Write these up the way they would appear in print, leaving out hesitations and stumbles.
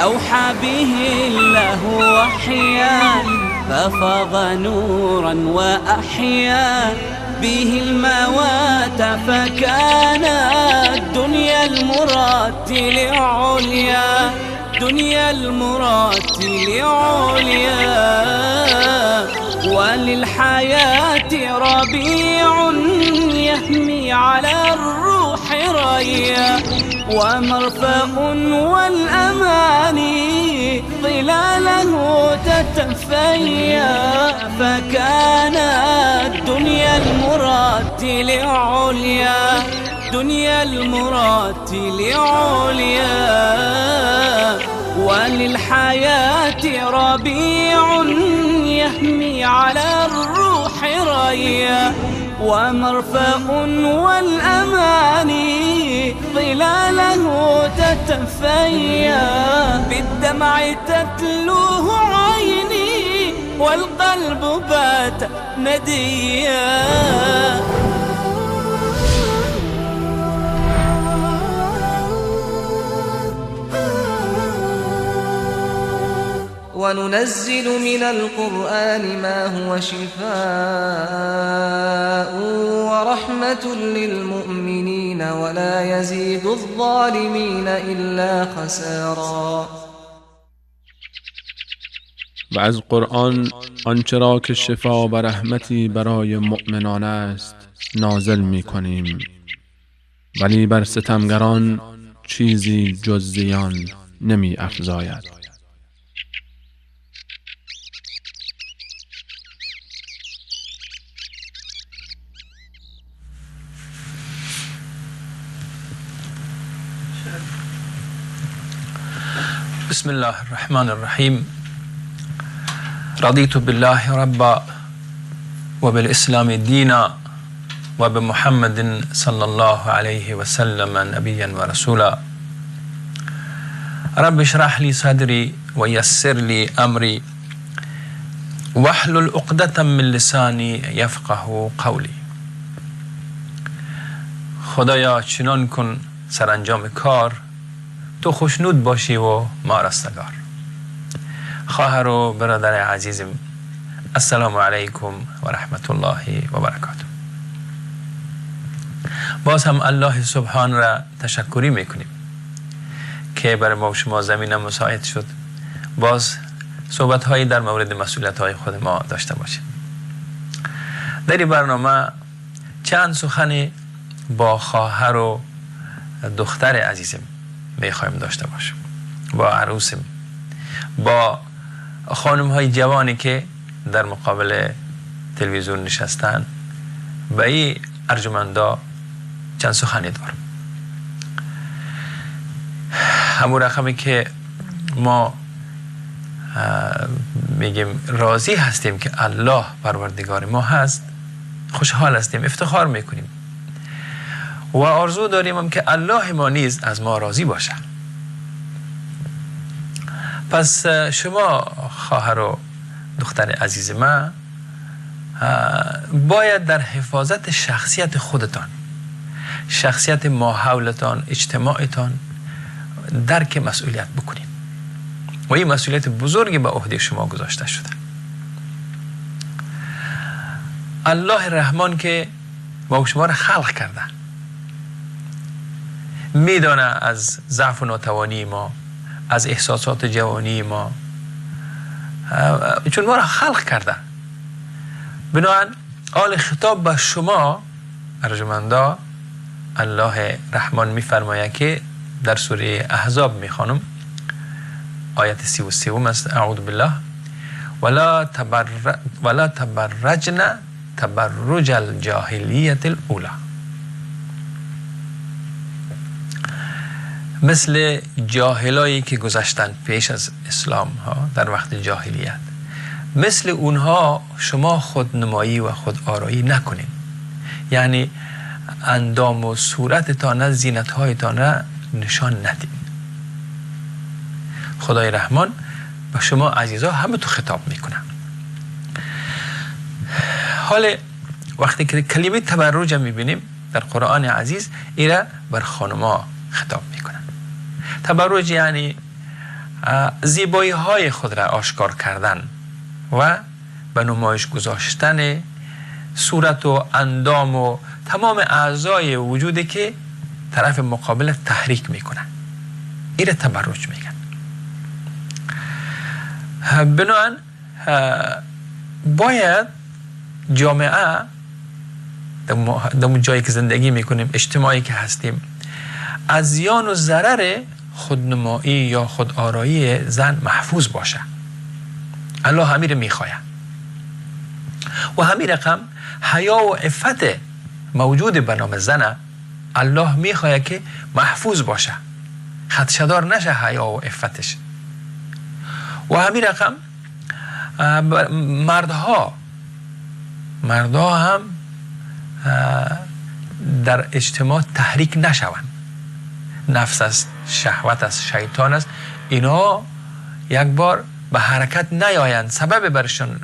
أوحى به الله وحيا، ففاض نورا وأحيا به الموات، فكان الدنيا المرتل عليا، دنيا المرتل عليا. وللحياة ربيع يهمي على الروح ريا، ومرفأ والأماني ظلاله تتفيا، فكان الدنيا المرتل عليا، دنيا المرتل عليا. وللحياة ربيع يهمي على الروح ريا، ومرفأ والأماني ظلاله تتفيا، بالدمع تتلوه عيني والقلب بات نديا. وننزل من القرآن ما هو شفاء ورحمة للمؤمنين ولا يزيد الظالمين إلا خسارا. و از قرآن آنچه را که شفا و رحمتی برای مؤمنان است نازل می کنیم، ولی بر ستمگران چیزی جز زیان نمی افزاید. بسم الله الرحمن الرحیم. رضیت بالله ربا وبالاسلام دینا وبمحمد صلی الله علیه وسلم نبیا ورسولا. رب اشرح لي صدری ويسر لي امری واحلل عقدة من لسانی یفقه قولی. خدایا چنان کن سرانجام کار، تو خوشنود باشی و ما رستگار. خواهر و برادر عزیزم، السلام علیکم و رحمت الله و برکاته. باز هم الله سبحان را تشکری میکنیم که برای ما و شما زمینه مساعد شد باز صحبت هایی در مورد مسئولیت های خود ما داشته باشیم. در این برنامه چند سخن با خواهر و دختر عزیزم میخوایم داشته باشیم، با عروسم، با خانم های جوانی که در مقابل تلویزیون نشستن، به این ارجمندا چند سخنی دارم. همون رقمی که ما میگیم راضی هستیم که الله پروردگار ما هست، خوشحال هستیم، افتخار میکنیم و آرزو داریم هم که الله ما نیز از ما راضی باشه. پس شما خواهر و دختر عزیز ما باید در حفاظت شخصیت خودتان، شخصیت ماحولتان، اجتماعتان درک مسئولیت بکنید و این مسئولیت بزرگی به عهده شما گذاشته شده. الله رحمان که ما شما را خلق کرده میدانه از ضعف و ناتوانی ما، از احساسات جوانی ما، چون ما را خلق کرده. بنابراین آل خطاب به شما ارجمندا الله رحمان میفرماید که در سوره احزاب میخوانم آیت 33 است، اعوذ بالله، ولا تبرجن تبرج الجاهلیت الاولی. مثل جاهلایی که گذشتن پیش از اسلام ها در وقت جاهلیت، مثل اونها شما خودنمایی و خود آرایی نکنید، یعنی اندام و صورتتان، زینتهایتان نشان ندید. خدای رحمان به شما عزیزا همه تو خطاب میکنه. حال وقتی که کلمه تبرج میبینیم در قرآن عزیز، ایره بر خانما خطاب میکنه. تبرج یعنی زیبایی های خود را آشکار کردن و به نمایش گذاشتن صورت و اندام و تمام اعضای وجودی که طرف مقابل تحریک میکنن، ایره تبرج میگن. بنابراین باید جامعه در اون جایی که زندگی میکنیم، اجتماعی که هستیم، از زیان و ضرر خودنمایی یا خودآرایی زن محفوظ باشه. الله همین رو میخواه و همین رقم حیا و عفت موجود به نام زن الله میخواه که محفوظ باشه، خدشدار نشه حیا و عفتش. و همین رقم مردها هم در اجتماع تحریک نشوند. نفس است، شهوت است، شیطان است، اینا یک بار به حرکت نیایند، سبب برشان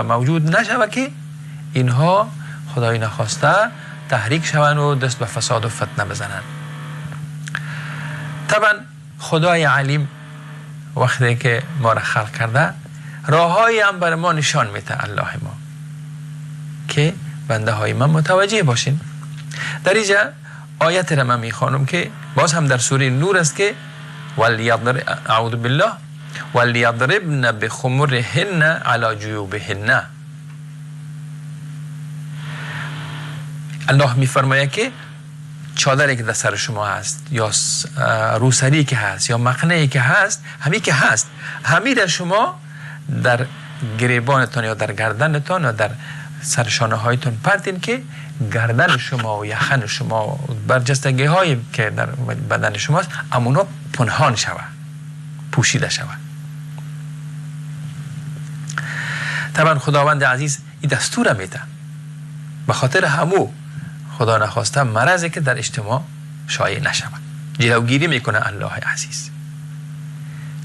موجود نشود که اینها خدای نخواسته تحریک شوند و دست به فساد و فتنه بزنند. طبعا خدای علیم وقتی که ما را خلق کرده راههایی هم بر ما نشان میده الله ما که بنده های من متوجه باشین. در اینجا آیت را من میخوانم که باز هم در سوره نور است که اعوذ بالله ولیضربن بخمرهن علی جیوبهن. الله میفرماید که چادری که در سر شما هست یا روسری که هست یا مقنعی که هست، همی که هست، همی در شما در گریبانتان یا در گردنتان یا در سرشانه هایتون پرتین که گردن شما و یخن شما و برجستگی هایی که در بدن شماست امونا پنهان شود، پوشیده شود. طبعا خداوند عزیز این دستور میده به خاطر همو خدا نخواسته مرضی که در اجتماع شایع نشود، جلوگیری میکنه الله عزیز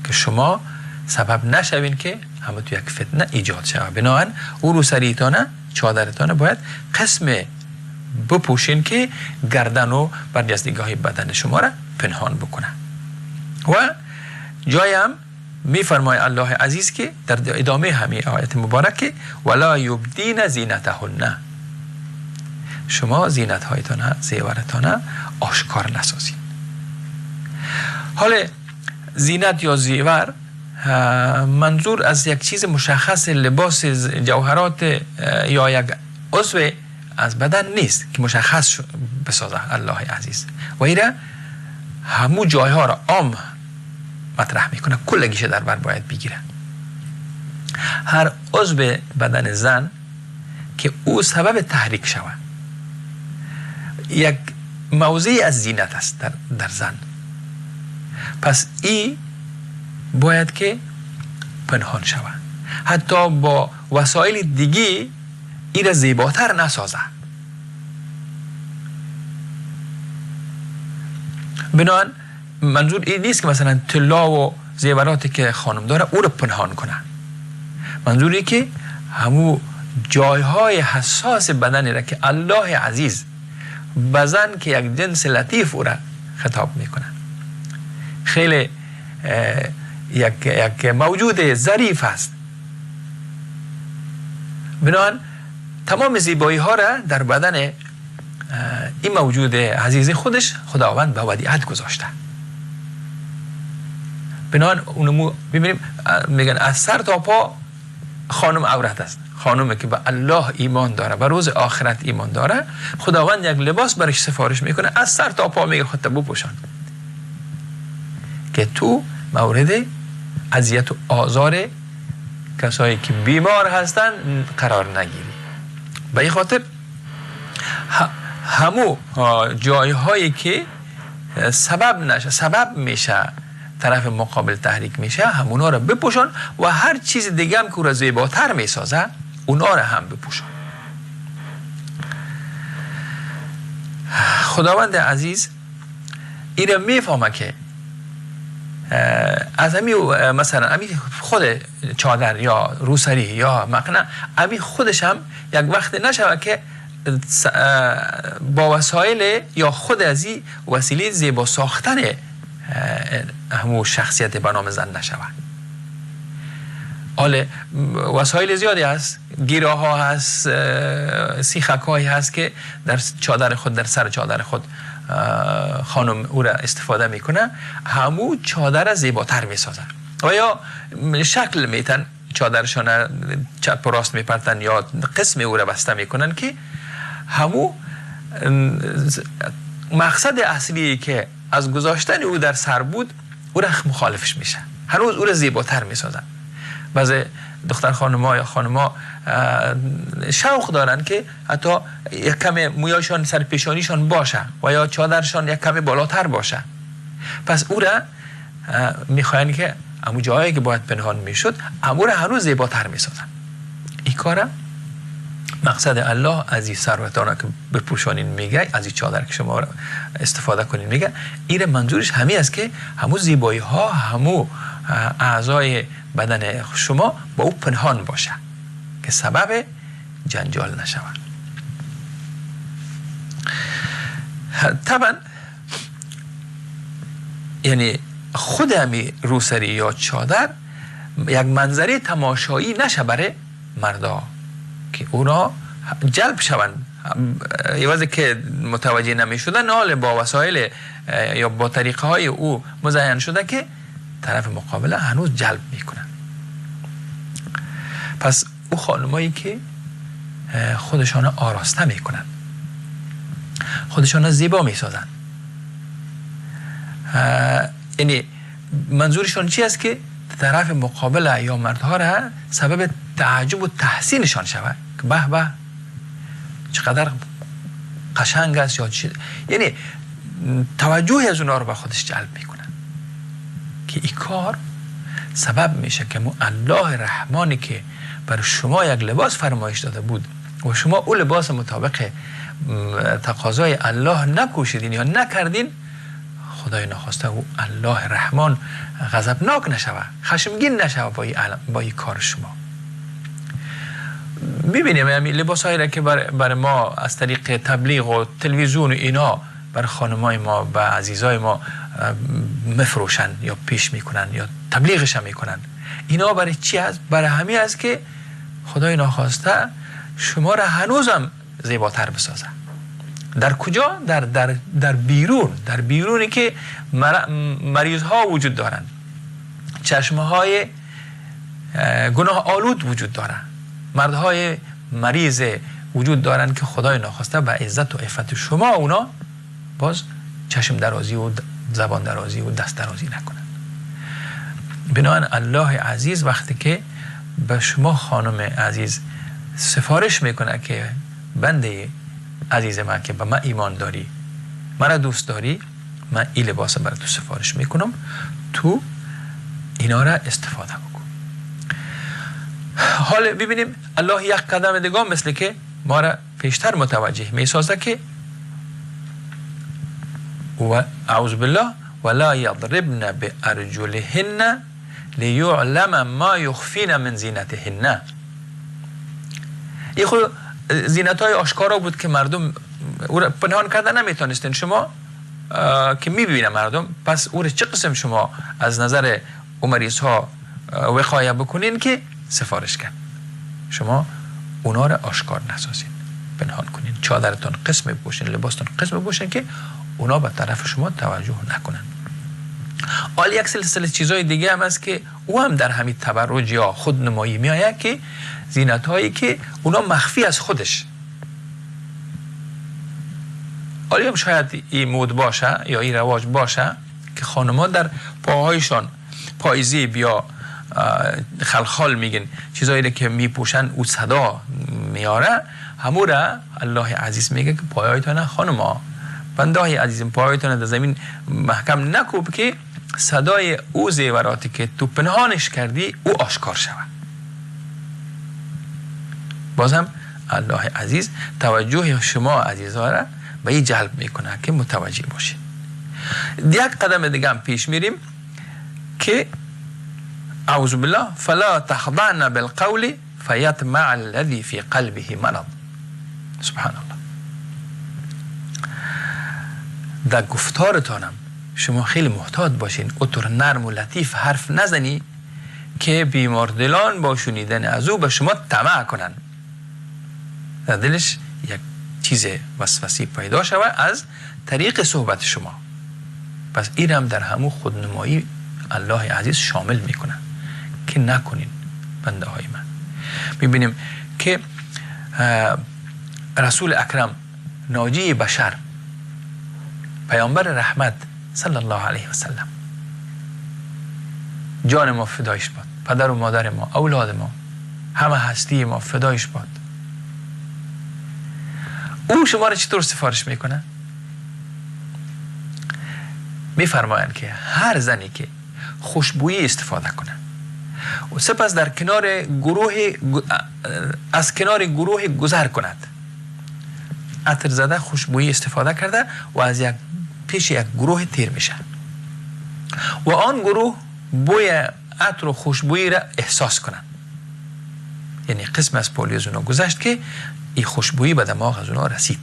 که شما سبب نشوین که همه تو یک فتنه ایجاد شود. بنابراین او روسریتانه، چادرتانه باید قسم بپوشین که گردن و برجستگی بدن شما را پنهان بکنه. و جایم میفرمای الله عزیز که در ادامه همین آیت مبارک ولا یبدین زینتهن، شما زینت هایتان، زیورتان آشکار نسازین. حال زینت یا زیور منظور از یک چیز مشخص لباس، جوهرات یا یک عضو از بدن نیست که مشخص بسازه الله عزیز، و ایره همو جایها را عام مطرح میکنه، کلگیش در بر باید بگیره. هر عضو بدن زن که او سبب تحریک شود یک موضعی از زینت است در زن، پس ای باید که پنهان شود، حتی با وسایل دیگه ای را زیباتر نسازه. بنابراین منظور این نیست که مثلا طلا و زیوراتی که خانم داره او را پنهان کنه، منظور اینه که همو جایهای حساس بدنی را که الله عزیز بزن که یک جنس لطیف او را خطاب میکنه، خیلی یک موجود ظریف است، بنابراین تمام زیبایی ها را در بدن این موجود عزیز خودش خداوند به ودیعت گذاشته. بنابراین اونمو ببینیم میگن از سر تا پا خانم عورت است. خانمی که به الله ایمان داره و روز آخرت ایمان داره، خداوند یک لباس برش سفارش میکنه، از سر تا پا میگه خودت بپوشان که تو مورد اذیت و آزار کسایی که بیمار هستن قرار نگیری. به این خاطر همو جایهایی که سبب نشه، سبب میشه طرف مقابل تحریک میشه، همونا رو بپوشان و هر چیز دیگه هم که او را زیباتر میسازه اونا رو هم بپوشان. خداوند عزیز این را میفهمه که از همی مثلا همی خود چادر یا روسری یا مقنع همی خودش هم یک وقت نشود که با وسایل یا خود از این وسیله زیبا ساختن همو شخصیت به نام زن نشود. حالا وسایل زیادی هست، گیره ها هست، سیخک هایی هست که در چادر خود، در سر چادر خود خانم او را استفاده میکنه، همو چادر زیباتر میسازه و یا شکل میتن چادرشان چپ و راست میپرتن یا قسم او را بسته میکنن که همو مقصد اصلی که از گذاشتن او در سر بود او را مخالفش میشه، هنوز او را زیباتر میسازن. بعضی دختر خانم‌ها یا خانم‌ها شوق دارن که حتی یک کم مویاشان سر پیشانیشان باشه و یا چادرشان یک کم بالاتر باشه، پس او را میخواین که امو جایی که باید پنهان میشد امو را هنوز زیباتر میسازن. این کار مقصد الله از این ثروتانه که بپوشانین میگه، از این چادر که شما استفاده کنین میگه، این منظورش همی است که همو زیبایی ها، همو اعضای بدن شما با او پنهان باشه که سبب جنجال نشود. طبعا یعنی خود همی روسری یا چادر یک منظره تماشایی نشه برای مردا که اونا جلب شوند، عوض که متوجه نمی شدن، حال با وسایل یا با طریقه های او مزین شده که طرف مقابله هنوز جلب میکنن. پس او خانمایی که خودشان آراسته میکنن، خودشان زیبا میسازن، یعنی منظورشان چی است؟ که طرف مقابله یا مردها را سبب تعجب و تحسینشان شود که به به چقدر قشنگ است یا چی، یعنی توجه از اونها رو به خودش جلب میکنن که این کار سبب میشه که الله رحمانی که بر شما یک لباس فرمایش داده بود و شما او لباس مطابق تقاضای الله نپوشیدین یا نکردین، خدای نخواسته او الله رحمان غضبناک نشوه، خشمگین نشوه با این کار شما. میبینیم همین لباس هایی را که بر ما از طریق تبلیغ و تلویزیون و اینا بر خانمای ما و عزیزای ما مفروشن یا پیش میکنن یا تبلیغش هم میکنن، اینا برای چی هست؟ برای همین است که خدای ناخواسته شما را هنوزم زیباتر بسازه. در کجا؟ در بیرون، در بیرونی که مریض ها وجود دارن، چشمه های گناه آلود وجود دارن، مردهای مریض وجود دارن که خدای ناخواسته به عزت و عفت شما اونا باز چشم درازی و زبان درازی و دست درازی نکنن. بنابراین الله عزیز وقتی که به شما خانم عزیز سفارش میکنه که بنده عزیز من که به من ایمان داری، مرا دوست داری، من این لباس برای تو سفارش میکنم، تو اینا را استفاده بکن. حالا ببینیم الله یک قدم دیگه مثل که ما را پیشتر متوجه میسازه که و اعوذ بالله ولا یضربن بارجلهن لیعلم ما یخفین من زینتهن. این خود زینت های آشکارا بود که مردم او را پنهان کرده نمیتونستین شما که میبینه مردم، پس او را چه قسم شما از نظر او مریض ها وقایه بکنین که سفارش کرد شما اونا را آشکار نسازین، پنهان کنین، چادرتان قسم بپوشین، لباستان قسم بپوشین که اونا به طرف شما توجه نکنن. حال یک سلسله چیزای دیگه هم هست که او هم در همین تبرج یا خودنمایی میآید که زینت هایی که اونا مخفی از خودش. حالا هم شاید این مود باشه یا این رواج باشه که خانم‌ها در پاهایشان پایزیب یا خلخال میگن، چیزایی که میپوشن او صدا میاره، همو را الله عزیز میگه که پایایتان خانم‌ها، بنده های عزیزم، پایایتان در زمین محکم نکوب که صدای او زیوراتی که تو پنهانش کردی او آشکار شود. بازم الله عزیز توجه شما عزیزها را به این جلب میکنه که متوجه باشید. یک قدم دیگه هم پیش میریم که اعوذ بالله فلا تخضعن بالقول فیطمع الذی فی قلبه مرض. سبحان الله. در گفتارتانم شما خیلی محتاط باشین، اوطور نرم و لطیف حرف نزنی که بیمار دلان با شنیدن از او به شما طمع کنن، در دلش یک چیز وسوسی پیدا شود از طریق صحبت شما. پس این هم در همون خودنمایی الله عزیز شامل میکنه که نکنین بنده های من. میبینیم که رسول اکرم ناجی بشر، پیامبر رحمت صلی الله علیه و سلم، جان ما فدایش باد، پدر و مادر ما، اولاد ما، همه هستی ما فدایش باد. او شما را چطور سفارش میکنه؟ میفرمایند که هر زنی که خوشبویی استفاده کنه و سپس در کنار گروه از کنار گروه گذر کند، عطر زده، خوشبویی استفاده کرده و از یک پیش یک گروه تیر میشه و آن گروه بوی عطر و خوشبویی را احساس کنند، یعنی قسم از پولی از اونا گذشت که این خوشبویی به دماغ از اونا رسید.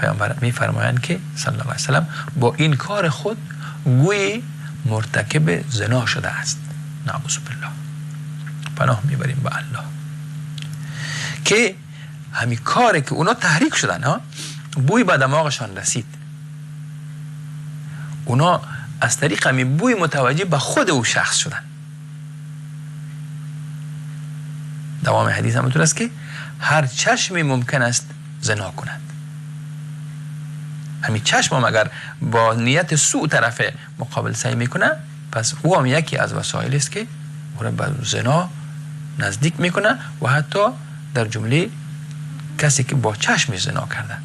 پیامبر میفرمایند که صلی الله علیه وسلم با این کار خود گویی مرتکب زنا شده است. نعوذ بالله، پناه میبریم به الله که همین کاری که اونا تحریک شدن، ها، بوی به دماغشان رسید، اونا از طریق همین بوی متوجه به خود او شخص شدن. دوام حدیث همونطور است که هر چشمی ممکن است زنا کند. همین چشم هم اگر با نیت سوء طرف مقابل سعی میکنه، پس او هم یکی از وسایل است که او را به زنا نزدیک میکنه و حتی در جمله کسی که با چشم زنا کرده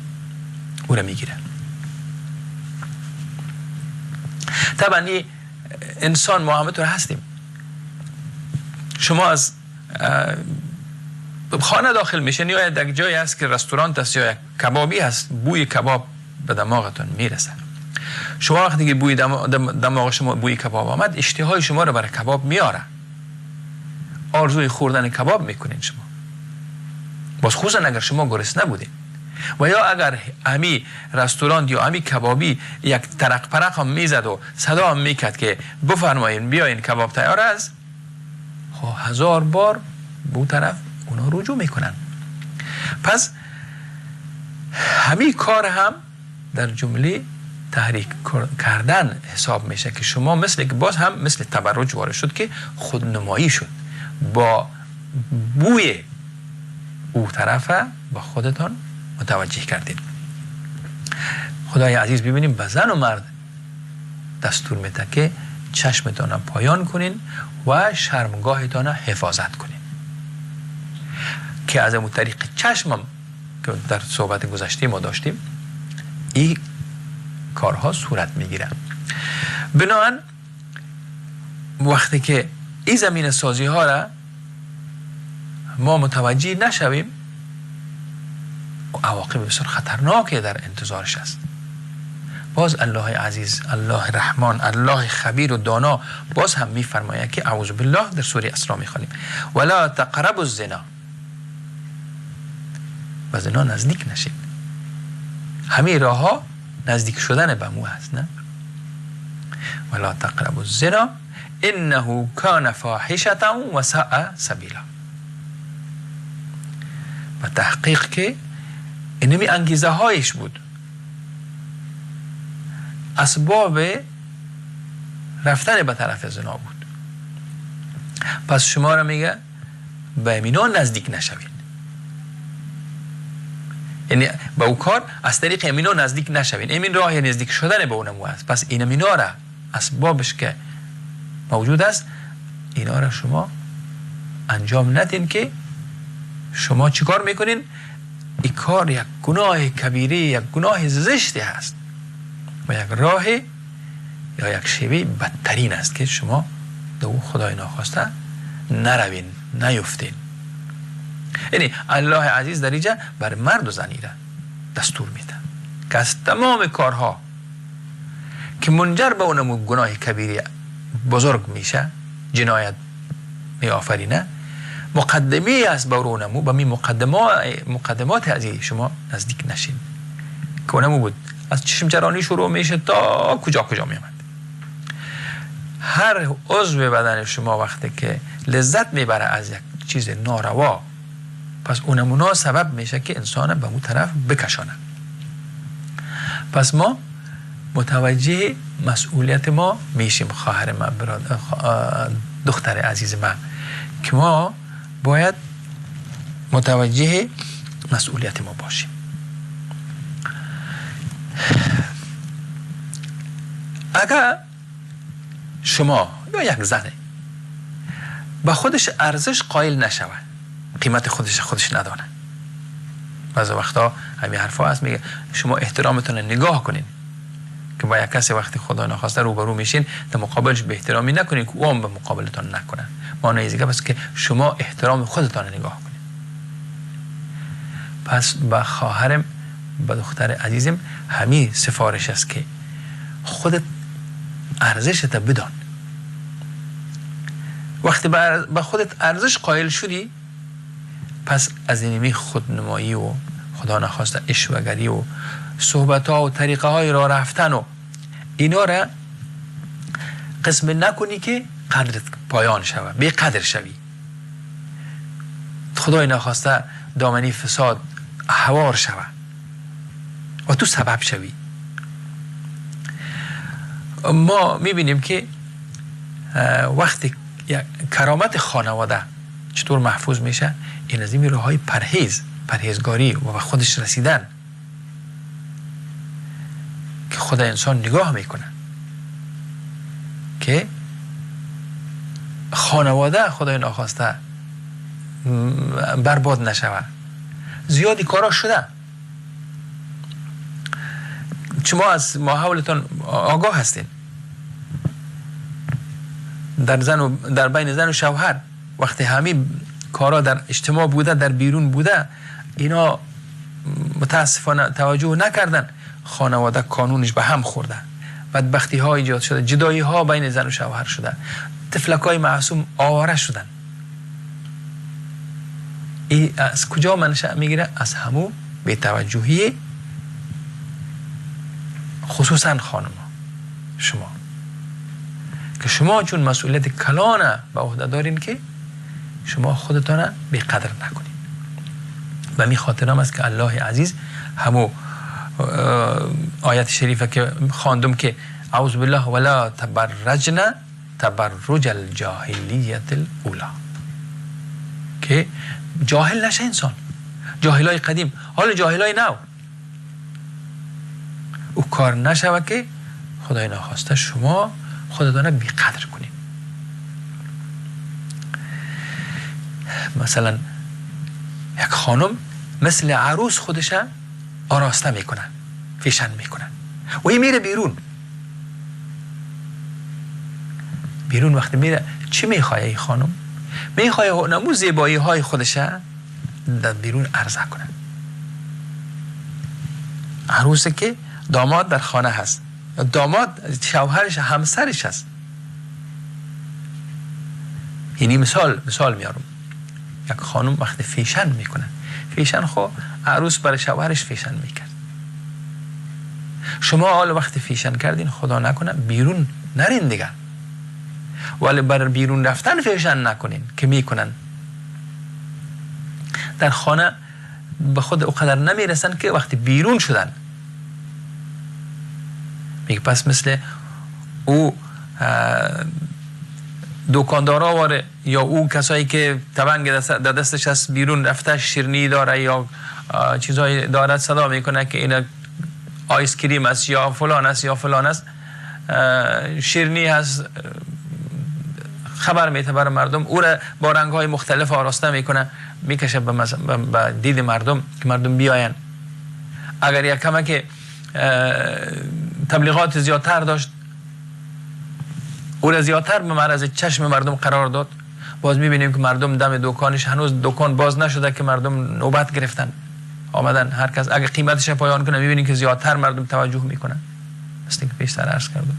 او را میگیره. طبعا انسان ما همه طور هستیم. شما از خانه داخل میشین یا یک جایی هست که رستوران هست یا یک کبابی هست، بوی کباب به دماغتون میرسه. شما وقتی که بوی دماغ شما بوی کباب آمد، اشتهای شما رو برای کباب میاره، آرزوی خوردن کباب میکنین شما. باز خصوصا اگر شما گرسنه بودین و یا اگر امی رستوران یا امی کبابی یک ترق پرق هم میزد و صدا هم میکرد که بفرمایین بیاین کباب تیار است، خب 1000 بار به اون طرف اونا رجوع میکنن. پس همین کار هم در جمله تحریک کردن حساب میشه که شما مثل که باز هم مثل تبرج وارد شد که خودنمایی شد، با بوی او طرف با خودتان متوجه کردید. خدای عزیز ببینیم به زن و مرد دستور میده که چشمتان پایان کنین و شرمگاهتان حفاظت کنین، که از اون طریق چشمم که در صحبت گذشته ما داشتیم این کارها صورت میگیره. بنابراین وقتی که این زمین سازی ها را ما متوجه نشویم، عواقب بسیار خطرناکی در انتظارش است. باز الله عزیز، الله رحمان، الله خبیر و دانا باز هم میفرماید که اعوذ بالله در سوره اسراء میخوانیم ولا تقربوا الزنا، و زنا نزدیک نشید. همه راه ها نزدیک شدن به مو هست، نه؟ ولا تقربوا الزنا انه کان فاحشه و ساء سبیلا. و تحقیق که اینمی انگیزه هایش بود، اسباب رفتن به طرف زنا بود. پس شما را میگه به امینا نزدیک نشوید، یعنی به او کار از طریق امینا نزدیک نشوید. امین راه نزدیک شدن به اونمو است. پس این امینا را اسبابش که موجود است، اینا را شما انجام ندین که شما چیکار میکنین؟ این کار یک گناه کبیره، یک گناه زشتی هست و یک راه یا یک شیوه بدترین است که شما دو خدای ناخواسته نروین، نیفتین. یعنی الله عزیز در اینجا بر مرد و زنی را دستور میده که از تمام کارها که منجر به اونم گناه کبیره بزرگ میشه، جنایت میآفرینه، مقدمه است بر اونمو، به می مقدمات از شما نزدیک نشین که اونمو بود از چشم چرانی شروع میشه تا کجا کجا میامد. هر عضو بدن شما وقتی که لذت میبره از یک چیز ناروا، پس اونمونا سبب میشه که انسان به اون طرف بکشانه. پس ما متوجه مسئولیت ما میشیم، خواهر من، دختر عزیز من، که ما باید متوجه مسئولیت ما باشیم. اگر شما یا یک زنه به خودش ارزش قائل نشود، قیمت خودش ندانه، بعضی وقتا همین حرفا هست، میگه شما احترامتون نگاه کنین که با یک کسی وقتی خدا نخواسته روبرو میشین، در مقابلش به احترامی نکنین که او هم به مقابلتان نکنه. معنی دیگه پس که شما احترام خودتان نگاه کنین. پس به خواهرم، به دختر عزیزم همین سفارش است که خودت ارزشت بدان. وقتی به خودت ارزش قائل شدی، پس از اینمی خودنمایی و خدا نخواسته اشوه‌گری و صحبت ها و طریقه های را رفتن و اینا را قسم نکنی که قدرت پایان شود، بی قدر شوی. خدای نخواسته دامنی فساد هوار شود و تو سبب شوی. ما میبینیم که وقتی کرامت خانواده چطور محفوظ میشه، این از این راه های پرهیزگاری و به خودش رسیدن که خود انسان نگاه میکنه که خانواده خدای ناخواسته برباد نشود. زیادی کارا شده، شما از ماحولتان آگاه هستین. در بین زن و شوهر وقتی همین کارا در اجتماع بوده، در بیرون بوده، اینا متاسفانه توجه نکردن، خانواده کانونش به هم خورده، بدبختی ها ایجاد شده، جدایی ها بین زن و شوهر شده، طفلک های معصوم آواره شدن. این از کجا منشأ میگیره؟ از همو بی‌توجهی خصوصا خانم شما، که شما چون مسئولیت کلانه به عهده دارین که شما خودتان بی قدر نکنین. و می خاطرم است که الله عزیز همو آیت شریفه که خواندم که اعوذ بالله ولا تبرجن تبرج الجاهلیت الاولی، که جاهل نشه انسان، جاهلای قدیم، حال جاهلای نو، او کار نشوه که خدای ناخواسته شما خودتان بی قدر کنین. مثلا یک خانم مثل عروس خودش آراسته میکنه، فیشن میکنه و این میره بیرون. بیرون وقتی میره چی میخواه این خانم؟ میخواه نمو زیبایی های خودش در بیرون عرضه کنه. عروسه که داماد در خانه هست، داماد شوهرش همسرش هست. یعنی مثال میارم، یک خانم وقتی فیشن میکنه، فیشن خو عروس برای شوهرش فیشن میکرد. شما حال وقتی فیشن کردین خدا نکنه بیرون نرین دیگه، ولی برای بیرون رفتن فیشن نکنین که میکنن. در خانه به خود اوقدر نمیرسن که وقتی بیرون شدن میگه پس مثل او دکاندارا واره یا او کسایی که تبنگ در دستش هست بیرون رفته شیرینی داره یا چیزایی داره صدا میکنه که این آیس کریم است یا فلان است یا فلان است، شیرینی هست، خبر میده برای مردم، او را با رنگ های مختلف آراسته میکنه، میکشه به دید مردم که مردم بیاین. اگر یک کمک که تبلیغات زیادتر داشت، او را زیادتر به معرض چشم مردم قرار داد، باز میبینیم که مردم دم دکانش هنوز دکان باز نشده که مردم نوبت گرفتن آمدن، هر کس اگر قیمتش پایان کنه میبینیم که زیادتر مردم توجه میکنن. مثل که پیشتر عرض کردم،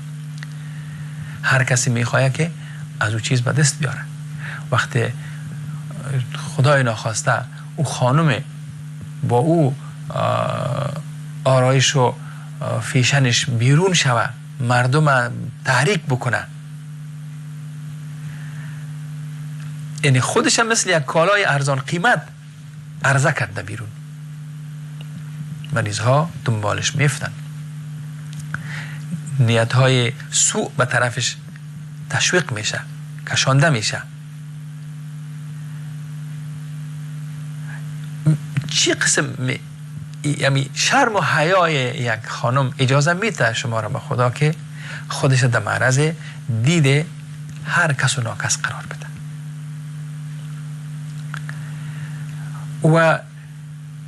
هر کسی میخواد که از او چیز به دست بیاره. وقتی خدای ناخواسته او خانم با او آرایش و فیشنش بیرون شوه، مردم تحریک بکنه، یعنی خودش هم مثل یک کالای ارزان قیمت عرضه کرده بیرون. مریض ها دنبالش میفتن، نیت های سوء به طرفش تشویق میشه، کشانده میشه. چی قسم یعنی شرم و حیای یک خانم اجازه میده شما را به خدا که خودش در معرض دید هر کس و ناکس قرار بده. و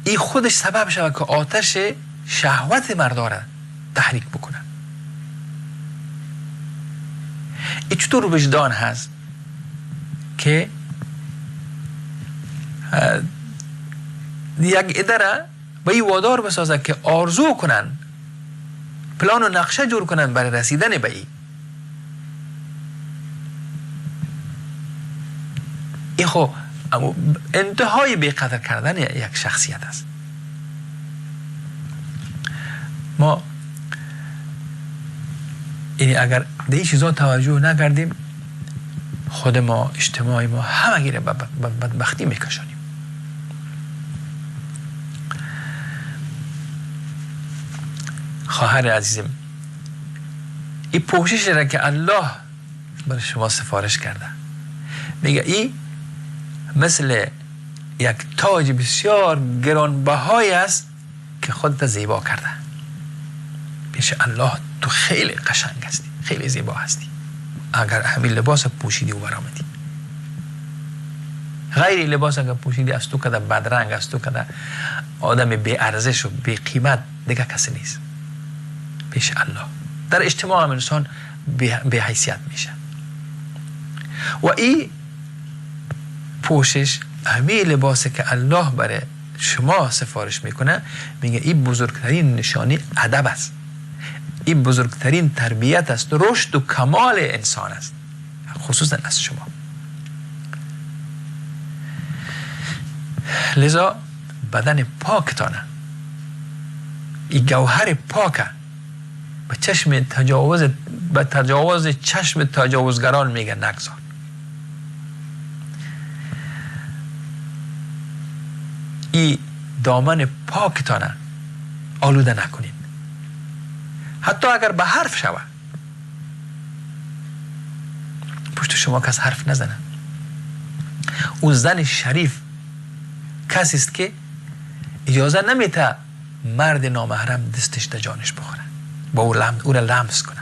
این خودش سبب شود که آتش شهوت مردا را تحریک بکنه. این چطور وجدان هست که یک اداره به این وادار بسازه که آرزو کنن، پلان و نقشه جور کنن برای رسیدن به این. این خب انتهای بی‌قدر کردن یک شخصیت است. ما یعنی اگر به این چیزا توجه نکردیم، خود ما، اجتماع ما، همگی را به بدبختی میکشانیم. خواهر عزیزم، این پوشش را که الله برای شما سفارش کرده، میگه این مثل یک تاج بسیار گرانبهای است که خودت زیبا کرده. پیش الله تو خیلی قشنگ هستی، خیلی زیبا هستی اگر همین لباس پوشیدی و برآمدی. غیر لباس اگر پوشیدی، از تو کده بدرنگ، از تو کده آدم بی ارزش و بی قیمت دیگه کسی نیست پیش الله. در اجتماع هم انسان بی حیثیت میشه. و این پوشش، همین لباسی که الله برای شما سفارش میکنه، میگه این بزرگترین نشانه ادب است، این بزرگترین تربیت است، رشد و کمال انسان است، خصوصا از شما. لذا بدن پاکتانه، این گوهر پاکه، به چشم تجاوز، به تجاوز چشم تجاوزگران میگه نگذار. این دامن پاکتانه آلوده نکنید، حتی اگر به حرف شوه، پشت شما کس حرف نزنه. اون زن شریف کسی است که اجازه نمیده مرد نامحرم دستش در جانش بخوره، با او او را لمس کنه.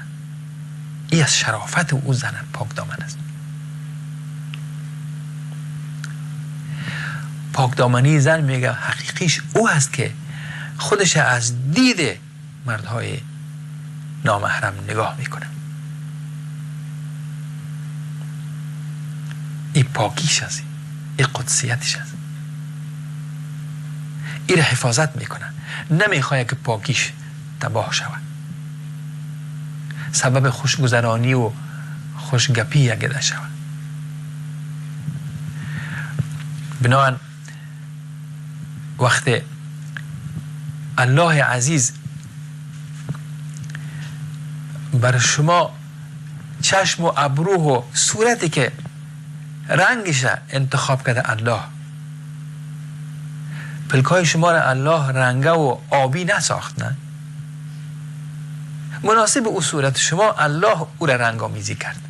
این از شرافت او زن پاک دامن است. پاک دامنی زن میگه حقیقیش او هست که خودش از دید مردهای نامحرم نگاه میکنه. این پاکیش هست، این قدسیتش هست، این را حفاظت میکنه، نمیخواد که پاکیش تباه شود، سبب خوشگذرانی و خوشگپی یک شود. بنابراین وقت الله عزیز بر شما چشم و ابرو و صورتی که رنگش انتخاب کرده الله، پلکای شما را الله رنگه و آبی نساخت، نه، مناسب او صورت شما الله او را رنگ آمیزی کرد.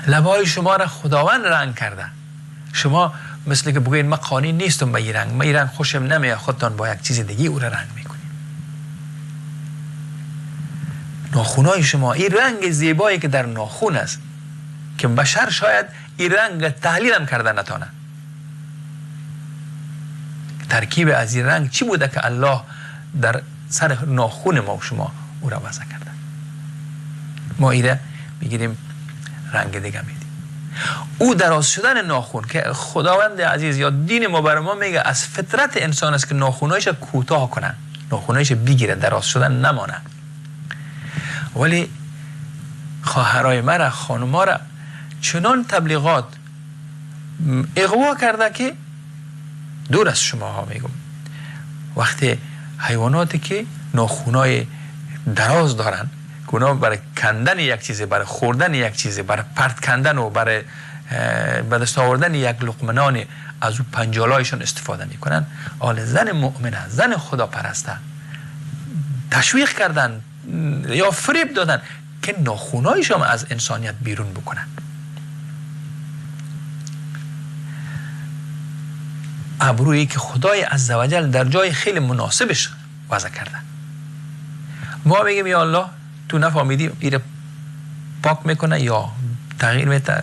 لبای شما را خداوند رنگ کرده. شما مثل که بگویید من قانع نیستم به این رنگ، من این رنگ خوشم نمیاد، خودتان با یک چیز دیگه او را رنگ میکنید. ناخونای شما، این رنگ زیبایی که در ناخون است که بشر شاید این رنگ تحلیل هم کرده نتانه، ترکیب از این رنگ چی بوده که الله در سر ناخون ما و شما او را وضع کرده. ما ایره میگیریم رنگ دیگه میدیم. او دراز شدن ناخون که خداوند عزیز یا دین ما بر ما میگه از فطرت انسان است که ناخونایش کوتاه کنن، ناخونایش بگیره، دراز شدن نمانه. ولی خواهرای مرا، خانوما را چنان تبلیغات اغوا کرده که دور از شماها میگم، وقتی حیواناتی که ناخونای دراز دارن که اونا برای کندن یک چیزی، برای خوردن یک چیزی، برای پرت کندن و برای به دست آوردن یک لقمه نان از او پنجالایشان استفاده میکنن. آل زن مؤمنه، زن خدا پرسته تشویق کردن یا فریب دادن که ناخونایشان از انسانیت بیرون بکنن. ابرویی که خدای عزوجل در جای خیلی مناسبش وضع کرده. ما میگیم یا الله تو نفهمیدی، ایره پاک میکنه یا تغییر میده،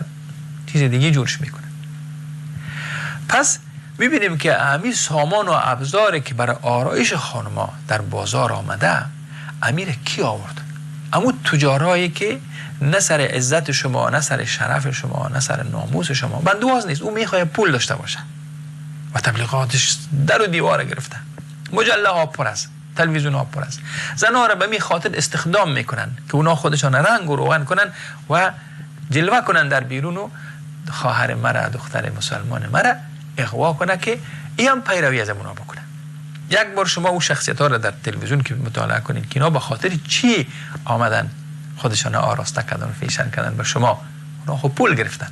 چیز دیگه جورش میکنه. پس میبینیم که همین سامان و ابزاری که برای آرایش خانما در بازار آمده، امیر کی آورد؟ امو تجارایی که نه سر عزت شما، نه سر شرف شما، نه سر ناموس شما بندواز نیست، او میخواد پول داشته باشه و تبلیغاتش در و دیوار گرفته، مجله ها پر است، تلویزیون ها پر است. زنها را به می خاطر استخدام میکنن که اونا خودشان رنگ و روغن کنن و جلوه کنن در بیرون و خواهر مرا، دختر مسلمان مرا اغوا کنه که ای هم پیروی از اونا بکنه. یک بار شما او شخصیت ها را در تلویزیون که مطالعه کنین که اینا به خاطر چی آمدن خودشان آراسته کردن و فیشن کردن به شما، اونا خب پول گرفتن.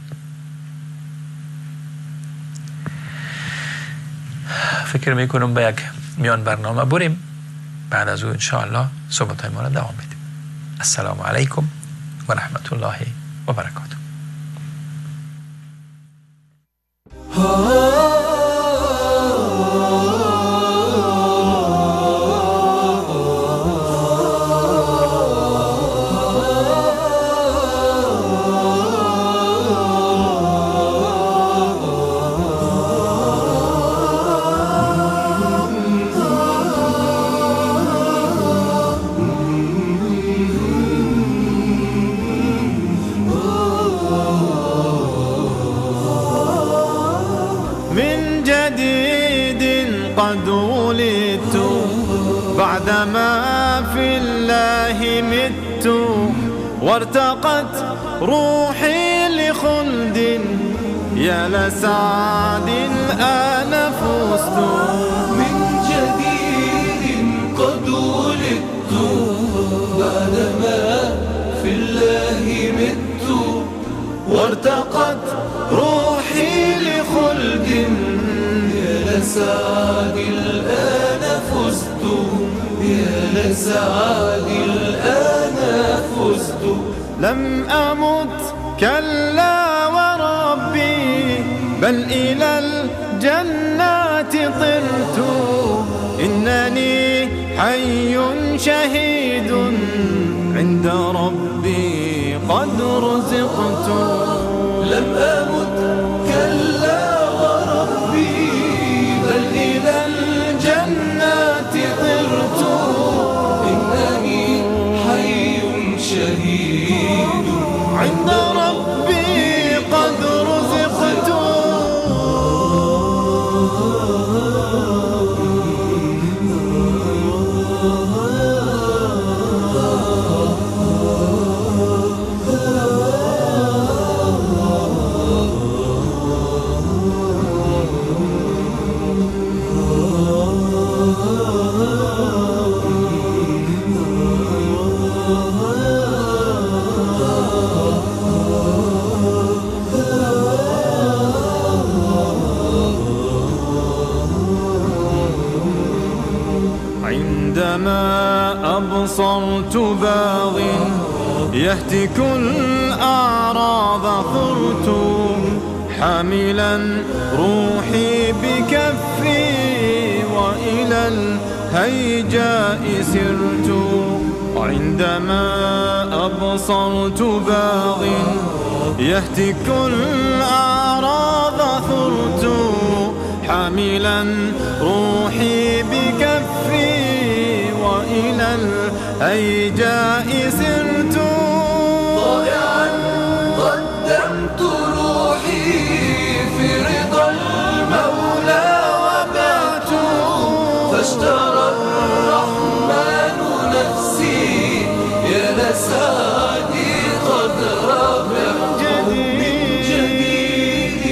فکر میکنم به یک میان برنامه بریم، بعد از او انشاءالله صحبت های ما را دوام میدیم. السلام علیکم و رحمت الله و برکاته. قد ولدت بعدما في الله مت، وارتقت روحي لخلد يا لسعد الآن فزت. من جديد قد ولدت بعدما في الله مت، وارتقت روحي لخلد يا لسعد الآن فزت، يا لسعد الآن فزت. لم أمت كلا وربي، بل إلى الجنات طرت، إنني حي شهيد عند ربي قد رزقت. لم أمت كلا وربي، بل إلى الجنات طرت، إنني حي شهيد عند ربي قد رزقت. عندما أبصرت باغ يهتك الأعراض ثرت، حاملا روحي بكفي وإلى الهيجاء سرت. عندما أبصرت باغ يهتك الأعراض ثرت، حاملا روحي بكفي وإلى الهيجاء سرت. طائعا قدمت روحي في رضا المولى وبعت، فاشترى الرحمن نفسي يا لسعدي قد ربحت. من جديد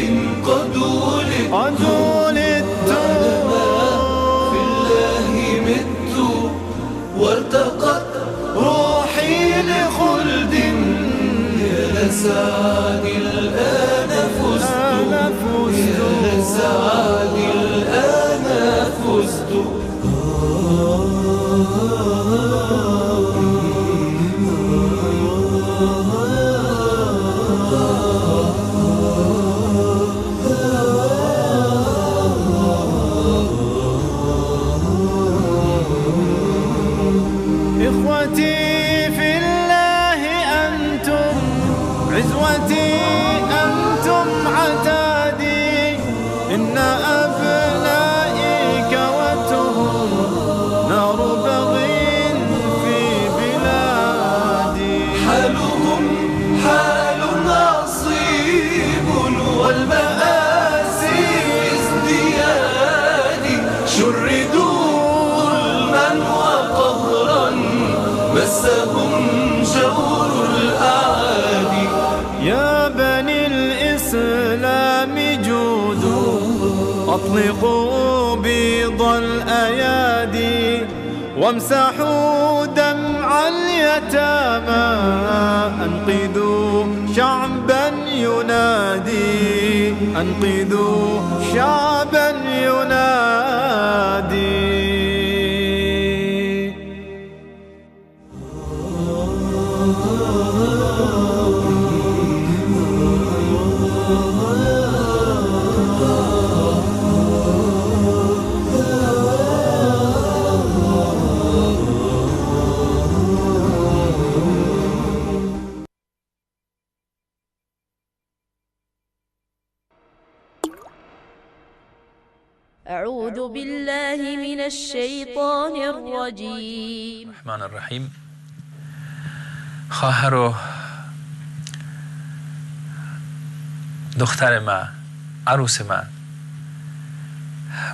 قد ولدت بعدما في الله مت، لخلد. يا لسعدي الآن فزت، يا لسعدي الآن فزت. إخوتي في الله أنتم عزوتي، أنتم عتادي، إن أبنائي كوتهم نار بغي في بلادي. حالهم حال عصيب والمآسي ازدياد، شردوا ظلما وقهرا مسهم جور الأعادي. يا بني الإسلام جودوا، أطلقوا بيض الأيادي، وامسحوا دمع اليتامى، أنقذوا شعبا ينادي، أنقذوا شعبا ينادي. أعوذ بالله من الشیطان الرجیم. الرحمن الرحیم. خواهر و دختر من، عروس من،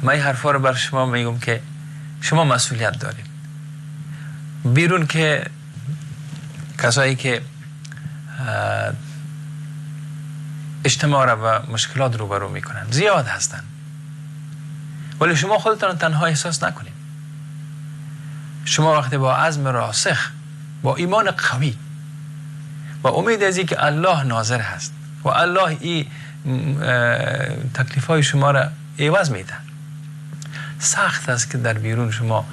من این حرفا رو بر شما میگم که شما مسئولیت دارید. بیرون که کسایی که اجتماع را و مشکلات روبرو میکنن زیاد هستن، ولی شما خودتان تنها احساس نکنید. شما وقتی با عزم راسخ، با ایمان قوی و امید از اینکه الله ناظر هست و الله این تکلیف های شما را عوض میده، سخت است که در بیرون شما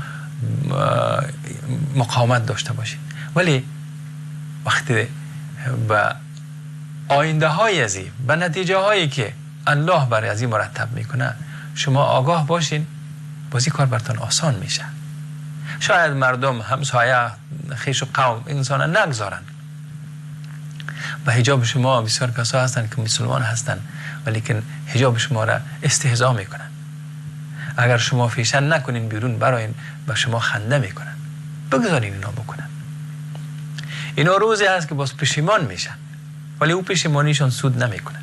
مقاومت داشته باشید، ولی وقتی به آینده های از این، به نتیجه هایی که الله برای از این مرتب میکنه شما آگاه باشین، بازی کار براتون آسان میشه. شاید مردم، همسایه، خویش و قوم انسان نگذارن به حجاب شما. بسیار کسا هستن که مسلمان هستن ولیکن حجاب شما را استهزا میکنن. اگر شما فیشن نکنین بیرون براین، به شما خنده میکنن. بگذارین اینا بکنن. اینا روزی هست که باز پشیمان میشن، ولی او پشیمانیشان سود نمیکنه.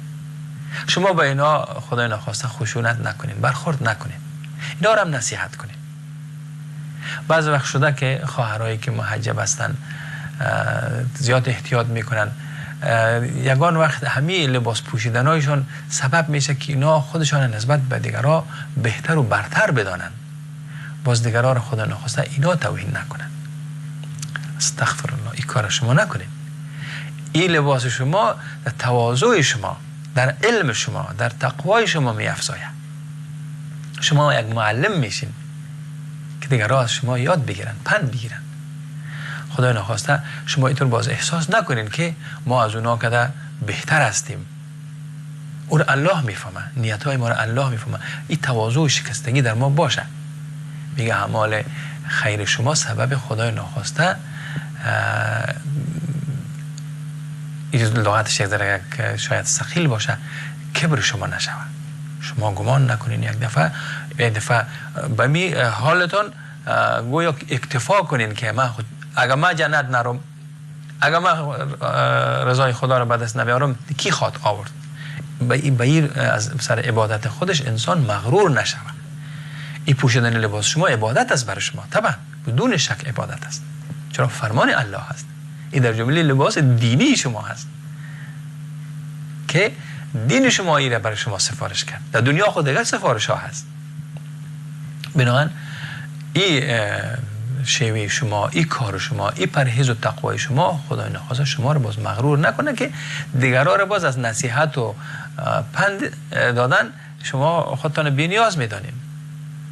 شما با اینا خدای نخواسته خشونت نکنین، برخورد نکنین، اینا را هم نصیحت کنین. بعض وقت شده که خواهرایی که محجب هستن زیاد احتیاط میکنن، یگان وقت همه لباس پوشیدنایشان سبب میشه که اینا خودشان نسبت به دیگرها بهتر و برتر بدانن، باز دیگرها را خدا نخواسته اینا توهین نکنن. استغفر الله، این کار شما نکنین. این لباس شما در تواضع شما، در علم شما، در تقوای شما می افزاید. شما یک معلم میشین که دیگرها از شما یاد بگیرن، پند بگیرن. خدای نخواسته شما اینطور باز احساس نکنین که ما از اونا کده بهتر هستیم. او رو الله میفهمه، نیتهای ما رو الله میفهمه. این تواضع و شکستگی در ما باشه. میگه اعمال خیر شما سبب خدای ناخواسته، این لغتش یک ذره شاید ثقیل باشه، کبر شما نشود. شما گمان نکنین یک دفعه به می حالتون گویا اکتفا کنین که من خود اگر من جنت نرم، اگر من رضای خدا رو به دست نبیارم، کی خواد آورد؟ به این از سر عبادت خودش انسان مغرور نشود. این پوشیدن لباس شما عبادت است برای شما، طبعا بدون شک عبادت است، چرا فرمان الله است. این در جمله لباس دینی شما هست که دین شما ای را برای شما سفارش کرد. در دنیا خود دیگر سفارش ها هست. بنابراین این شیوه شما، این کار شما، این پرهیز و تقوای شما، خدای نخواسته شما رو باز مغرور نکنه که دیگران رو باز از نصیحت و پند دادن شما خودتان بی‌نیاز میدانیم.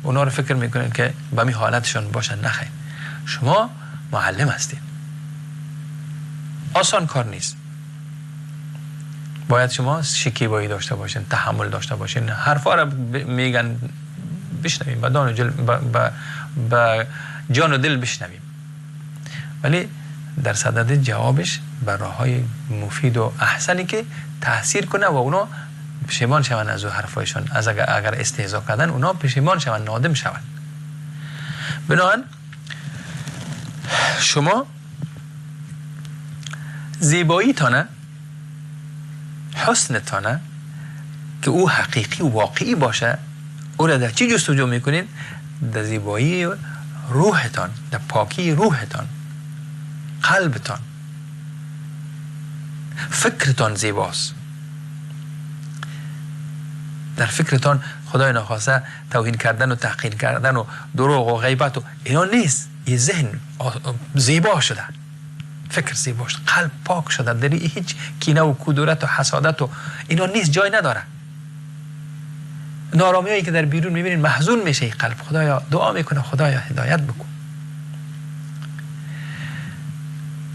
اونا رو فکر میکنین که به می حالتشان باشن. نخیر، شما معلم هستین، آسان کار نیست. باید شما شکیبایی داشته باشین، تحمل داشته باشین، حرفا رو میگن بشنویم، با جان و دل بشنویم، ولی در صدد جوابش به راه‌های مفید و احسنی که تاثیر کنه و اونا پشیمان شوند از حرفایشان، از اگر استهزا کردن اونا پشیمان شوند، نادم شوند. بنابراین شما زیبایی تانه، حسن تانه که او حقیقی و واقعی باشه، او را در چی جستجو میکنید؟ در زیبایی روحتان، در پاکی روحتان، قلبتان، فکرتان زیباست. در فکرتان خدای ناخواسته توهین کردن و تحقیر کردن و دروغ و غیبت و اینا نیست. یه ذهن زیبا شده، فکر زیبا شده، قلب پاک شده، در هیچ کینه و کدورت و حسادت و اینا نیست، جای نداره. نارامیایی که در بیرون میبینین محزون میشه این قلب، خدایا دعا میکنه خدایا هدایت بکن.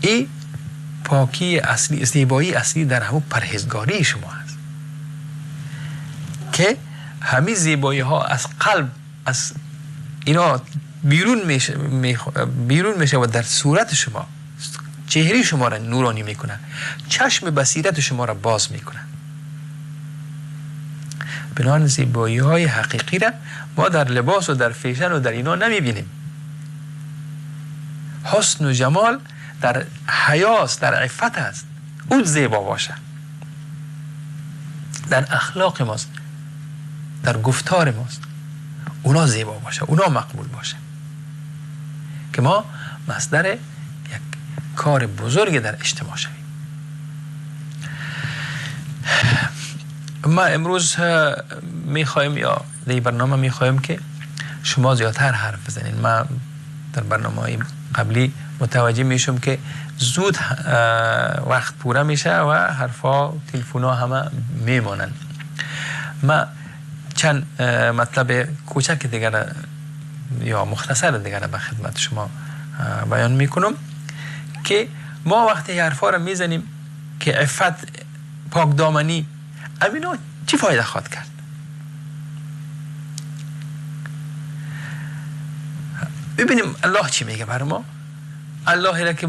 این پاکی اصلی، زیبایی اصلی در همون پرهیزگاری شما هست که همین زیبایی ها از قلب، از اینا بیرون میشه و در صورت شما، چهره شما را نورانی میکنه، چشم بصیرت شما را باز میکنه. بنابراین زیبایی های حقیقی را ما در لباس و در فیشن و در اینا نمیبینیم. حسن و جمال در حیاست، در عفت است، اون زیبا باشه، در اخلاق ماست، در گفتار ماست، اونا زیبا باشه، اونا مقبول باشه، که ما مصدر یک کار بزرگ در اجتماع شویم. ما امروز میخوایم یا در برنامه میخوایم که شما زیادتر حرف بزنین. ما در برنامه قبلی متوجه میشم که زود وقت پوره میشه و حرفا، تلفونا همه میمانن. ما چند مطلب کوچک دیگر یا مختصر دیگر به خدمت شما بیان میکنم که ما وقتی حرفا رو میزنیم که عفت، پاک دامنی، اینا چی فایده خواهد کرد؟ ببینیم الله چی میگه بر ما. الله را که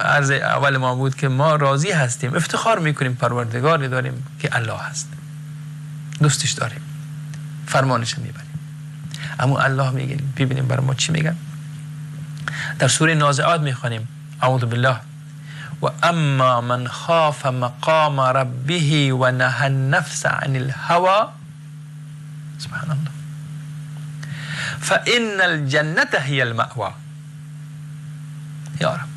عرض اول ما بود که ما راضی هستیم، افتخار میکنیم، پروردگاری داریم که الله هست، دوستش داریم، فرمانش میبریم. اما الله میگه، ببینیم بر ما چی میگه. در سوره نازعات میخوانیم، اعوذ بالله، و اما من خاف مقام ربه و نهى النفس عن الهوى، سبحان الله، فإن الجنة هي المأوى. یا رب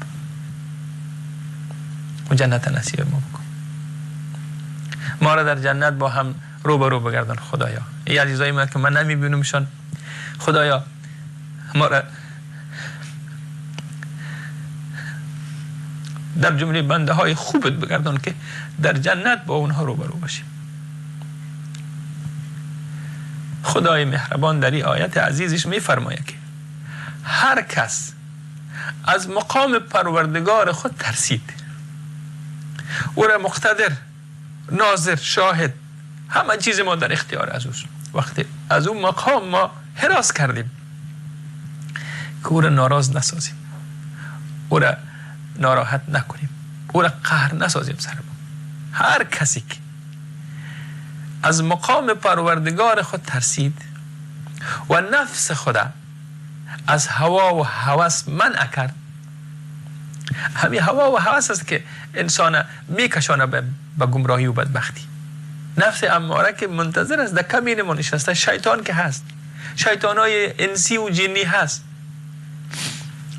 و جنت نصیب ما بکن، ما را در جنت با هم رو به رو بگردان خدایا. ای عزیزای من که من نمیبینمشان، خدایا ما را در جمله بنده های خوبت بگردان که در جنت با اونها رو به رو باشیم. خدای مهربان در این آیت عزیزش میفرماید که هر کس از مقام پروردگار خود ترسید، او را مقتدر، ناظر، شاهد، همه چیز ما در اختیار از اوست. وقتی از اون مقام ما هراس کردیم که او را ناراض نسازیم، او را ناراحت نکنیم، او را قهر نسازیم سر ما. هر کسی که از مقام پروردگار خود ترسید و نفس خود از هوا و هوس منع کرد، همین هوا و هوس است که انسان میکشانه به گمراهی و بدبختی. نفس اماره که منتظر است، در کمین ما نشسته، شیطان که هست، شیطان های انسی و جنی هست،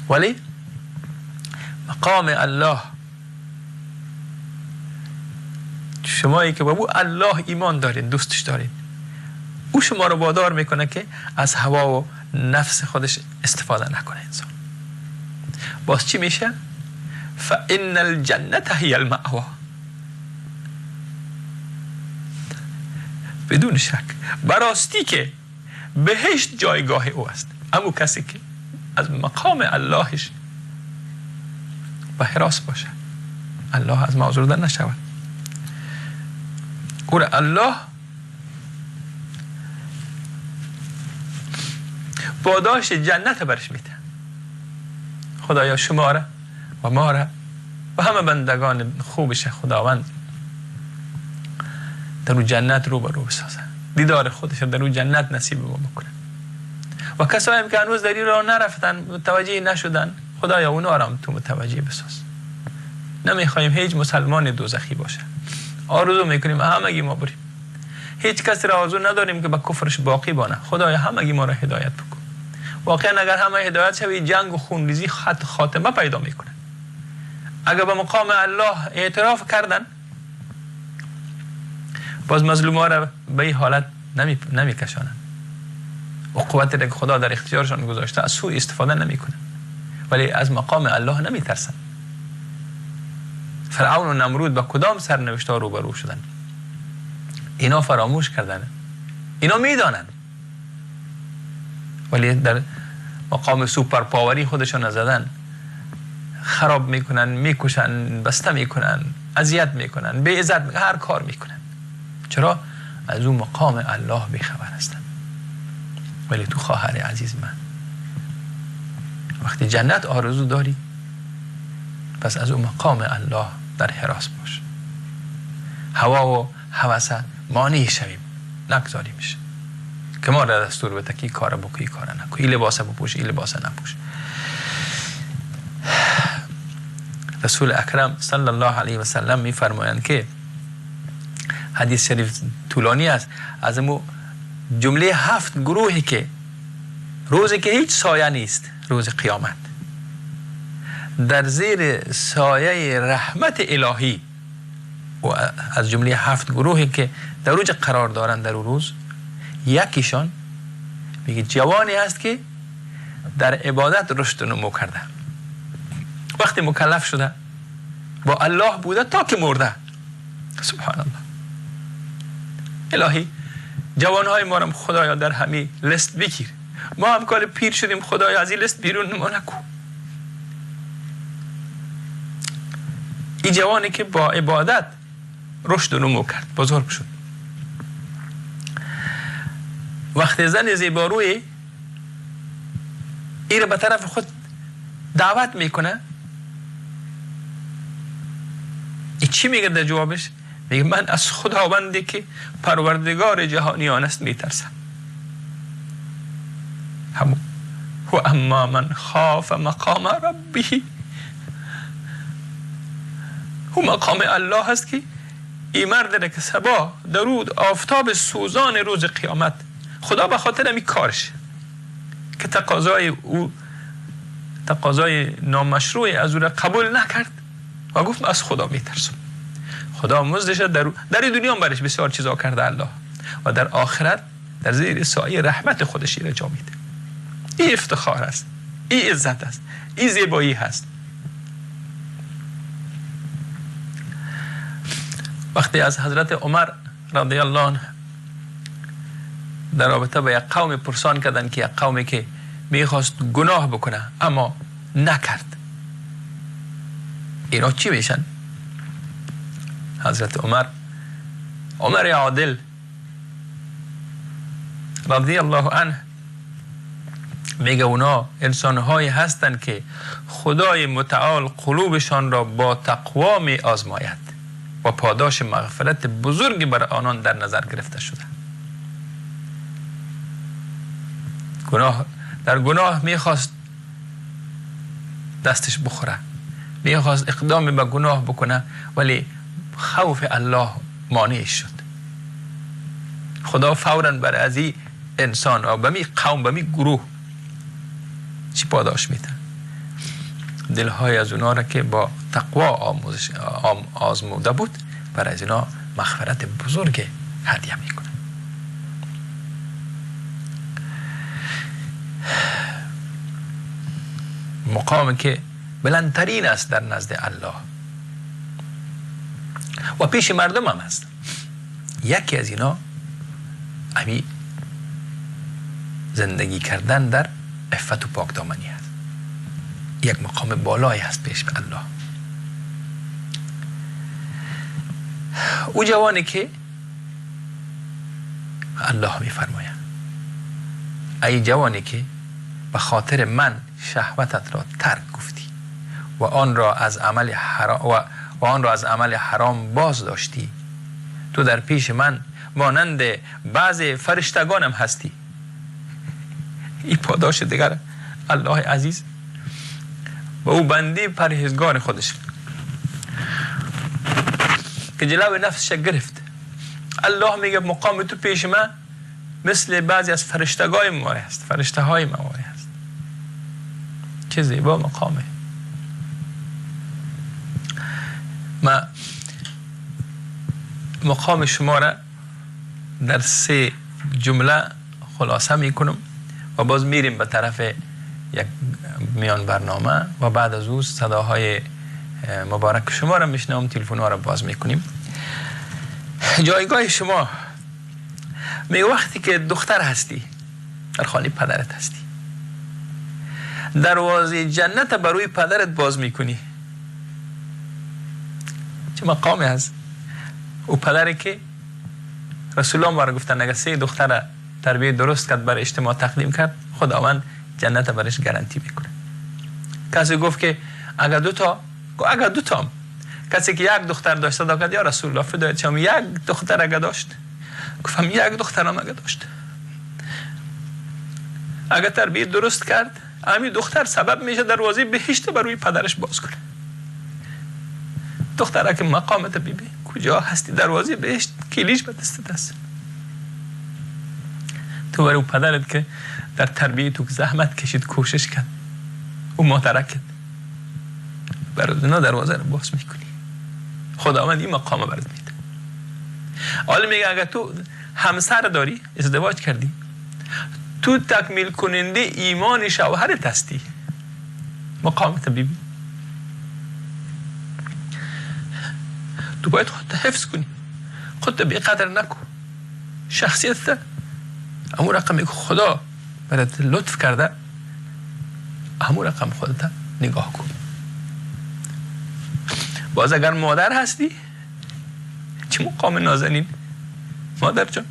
ولی مقام الله، شمایی که با او الله ایمان دارین، دوستش دارین، او شما رو وادار میکنه که از هوا و نفس خودش استفاده نکنه انسان. باز چی میشه؟ فإن الجنة هي المأوى. بدون شک براستی که بهشت جایگاه او است. اما کسی که از مقام اللهش به حراس باشه، الله از ما آزرده نشود، او را الله پاداش جنت برش میده. خدایا شما را و ما را و همه بندگان خوبش خداوند در او جنت رو به رو بسازه، دیدار خودش در او جنت نصیب ما بکنه. و کسایی هم که هنوز در این راه نرفتن، متوجه نشدن، خدایا اونا را هم تو متوجه بساز. نمیخوایم هیچ مسلمان دوزخی باشه. آرزو میکنیم همگی ما بریم. هیچ کسی را آرزو نداریم که به کفرش باقی بانه. خدایا همگی ما را هدایت بکن. واقعا اگر همه هدایت شوی، جنگ و خونریزی خط خاتمه پیدا میکنه. اگر به مقام الله اعتراف کردن، باز مظلوم ها را به این حالت نمیکشانند و قوت را که خدا در اختیارشان گذاشته از سوء استفاده نمیکنن، ولی از مقام الله نمیترسن. فرعون و نمرود با کدام سرنوشت ها روبرو شدن؟ اینا فراموش کردن، اینا میدانن، ولی در مقام super power ی خودشان زدن، خراب میکنن، میکشن، بسته میکنن، اذیت میکنن، بی عزت میکنن، هر کار میکنن. چرا؟ از اون مقام الله بیخبر هستن. ولی تو خواهر عزیز من، وقتی جنت آرزو داری، پس از اون مقام الله در حراس باش. هوا و هوس مانع شویم، نگذاریمش که ما را دستور بده که کار بکن، کار نکن، این لباس بپوش، این لباس نپوش. رسول اکرم صلی الله علیه و سلم میفرمایند که حدیث شریف طولانی است، از امو جمله 7 گروهی که روزی که هیچ سایه نیست، روز قیامت، در زیر سایه رحمت الهی، و از جمله 7 گروهی که در روز قرار دارند در روز، یکیشان میگه جوانی است که در عبادت رشد و نمو کرده، وقتی مکلف شده با الله بوده تا که مرده. سبحان الله. الهی جوانهای ما را خدایا در همین لست بگیر. ما هم کار پیر شدیم، خدایا از این لست بیرون ما نکو. این جوانی که با عبادت رشد و نمو کرد، بزرگ شد، وقتی زن زیباروی ای را به طرف خود دعوت میکنه، ای چی میگه در جوابش؟ میگه من از خداوندی که پروردگار جهانیان است میترسم. همون و اما من خاف مقام ربه، او مقام الله است که ای مرد را که صبا درود آفتاب سوزان روز قیامت، خدا به خاطر همی کارش که تقاضای او، تقاضای نامشروع از او را قبول نکرد و گفت از خدا میترسم. خدا مزدش در دنیا برش بسیار چیزا کرده الله، و در آخرت در زیر سایه رحمت خودش را جا میده. این افتخار است، این عزت است، این زیبایی هست. وقتی از حضرت عمر رضی الله عنه در رابطه با یک قوم پرسان کردن که یک قومی که میخواست گناه بکنه اما نکرد، اینا چی میشن؟ حضرت عمر، عمر عادل رضی الله عنه میگه اونا انسانهایی هستند که خدای متعال قلوبشان را با تقوا می آزماید و پاداش مغفرت بزرگی بر آنان در نظر گرفته شده. گناه در گناه میخواست دستش بخوره، میخواست اقدام به گناه بکنه، ولی خوف الله مانع شد. خدا فوراً بر از این انسان و به می قوم، به می گروه چی پاداش میده؟ دلهای از اونا را که با تقوا آموزش آزموده بود، بر از اینا مغفرت بزرگ هدیه میکنه. مقامی که بلندترین است در نزد الله و پیش مردم هم است. یکی از اینا همی زندگی کردن در عفت و پاکدامنی است. یک مقام بالایی هست پیش به الله. او جوانی که الله می فرماید ای جوانی که به خاطر من شهوتت را ترک گفتی و آن را از عمل حرام و آن را از عمل حرام باز داشتی، تو در پیش من مانند بعض فرشتگانم هستی. این پاداش دیگر الله عزیز و او بندی پرهیزگار خودش که جلو نفسش گرفت. الله میگه مقام تو پیش من مثل بعضی از فرشتگای ما است، فرشته های ما است. چه زیبا مقامه. ما مقام شما را در 3 جمله خلاصه میکنم و باز میریم به طرف یک میان برنامه و بعد از او صداهای مبارک شما را میشنوم، تلفن ها را باز میکنیم. جایگاه شما میگه وقتی که دختر هستی در خانه پدرت هستی، دروازه جنت بروی پدرت باز میکنی. چه مقامی هست. او پدری که رسول الله ما گفتن اگر 3 دختر تربیه درست کرد برای اجتماع تقدیم کرد، خداوند جنت برش گارانتی میکنه. کسی گفت که اگر 2 تا، اگر 2 تا، کسی که یک دختر داشت صدا کرد یا رسول الله فدایت شم، یک دختر اگر داشت، گفتم یک دخترم اگر داشت، اگر تربیه درست کرد، همین دختر سبب میشه دروازه بهشت بر روی پدرش باز کنه. دختره که مقامت بیبی کجا هستی، دروازه بهشت کلیش به دستت هست. تو برای پدرت که در تربیه تو زحمت کشید، کوشش کرد، او ماترک کرد، برای اونا دروازه رو باز میکنی. خداوند این مقام برات میده. حالا میگه اگر تو همسر داری، ازدواج کردی، تو تکمیل کننده ایمان شوهرت هستی. مقامت بیبی تو باید خودت حفظ کنی، خودت بیقدر نکن، شخصیت همون رقمی که خدا برات لطف کرده همون رقم خودت نگاه کن. باز اگر مادر هستی، چه مقام نازنین مادر جان.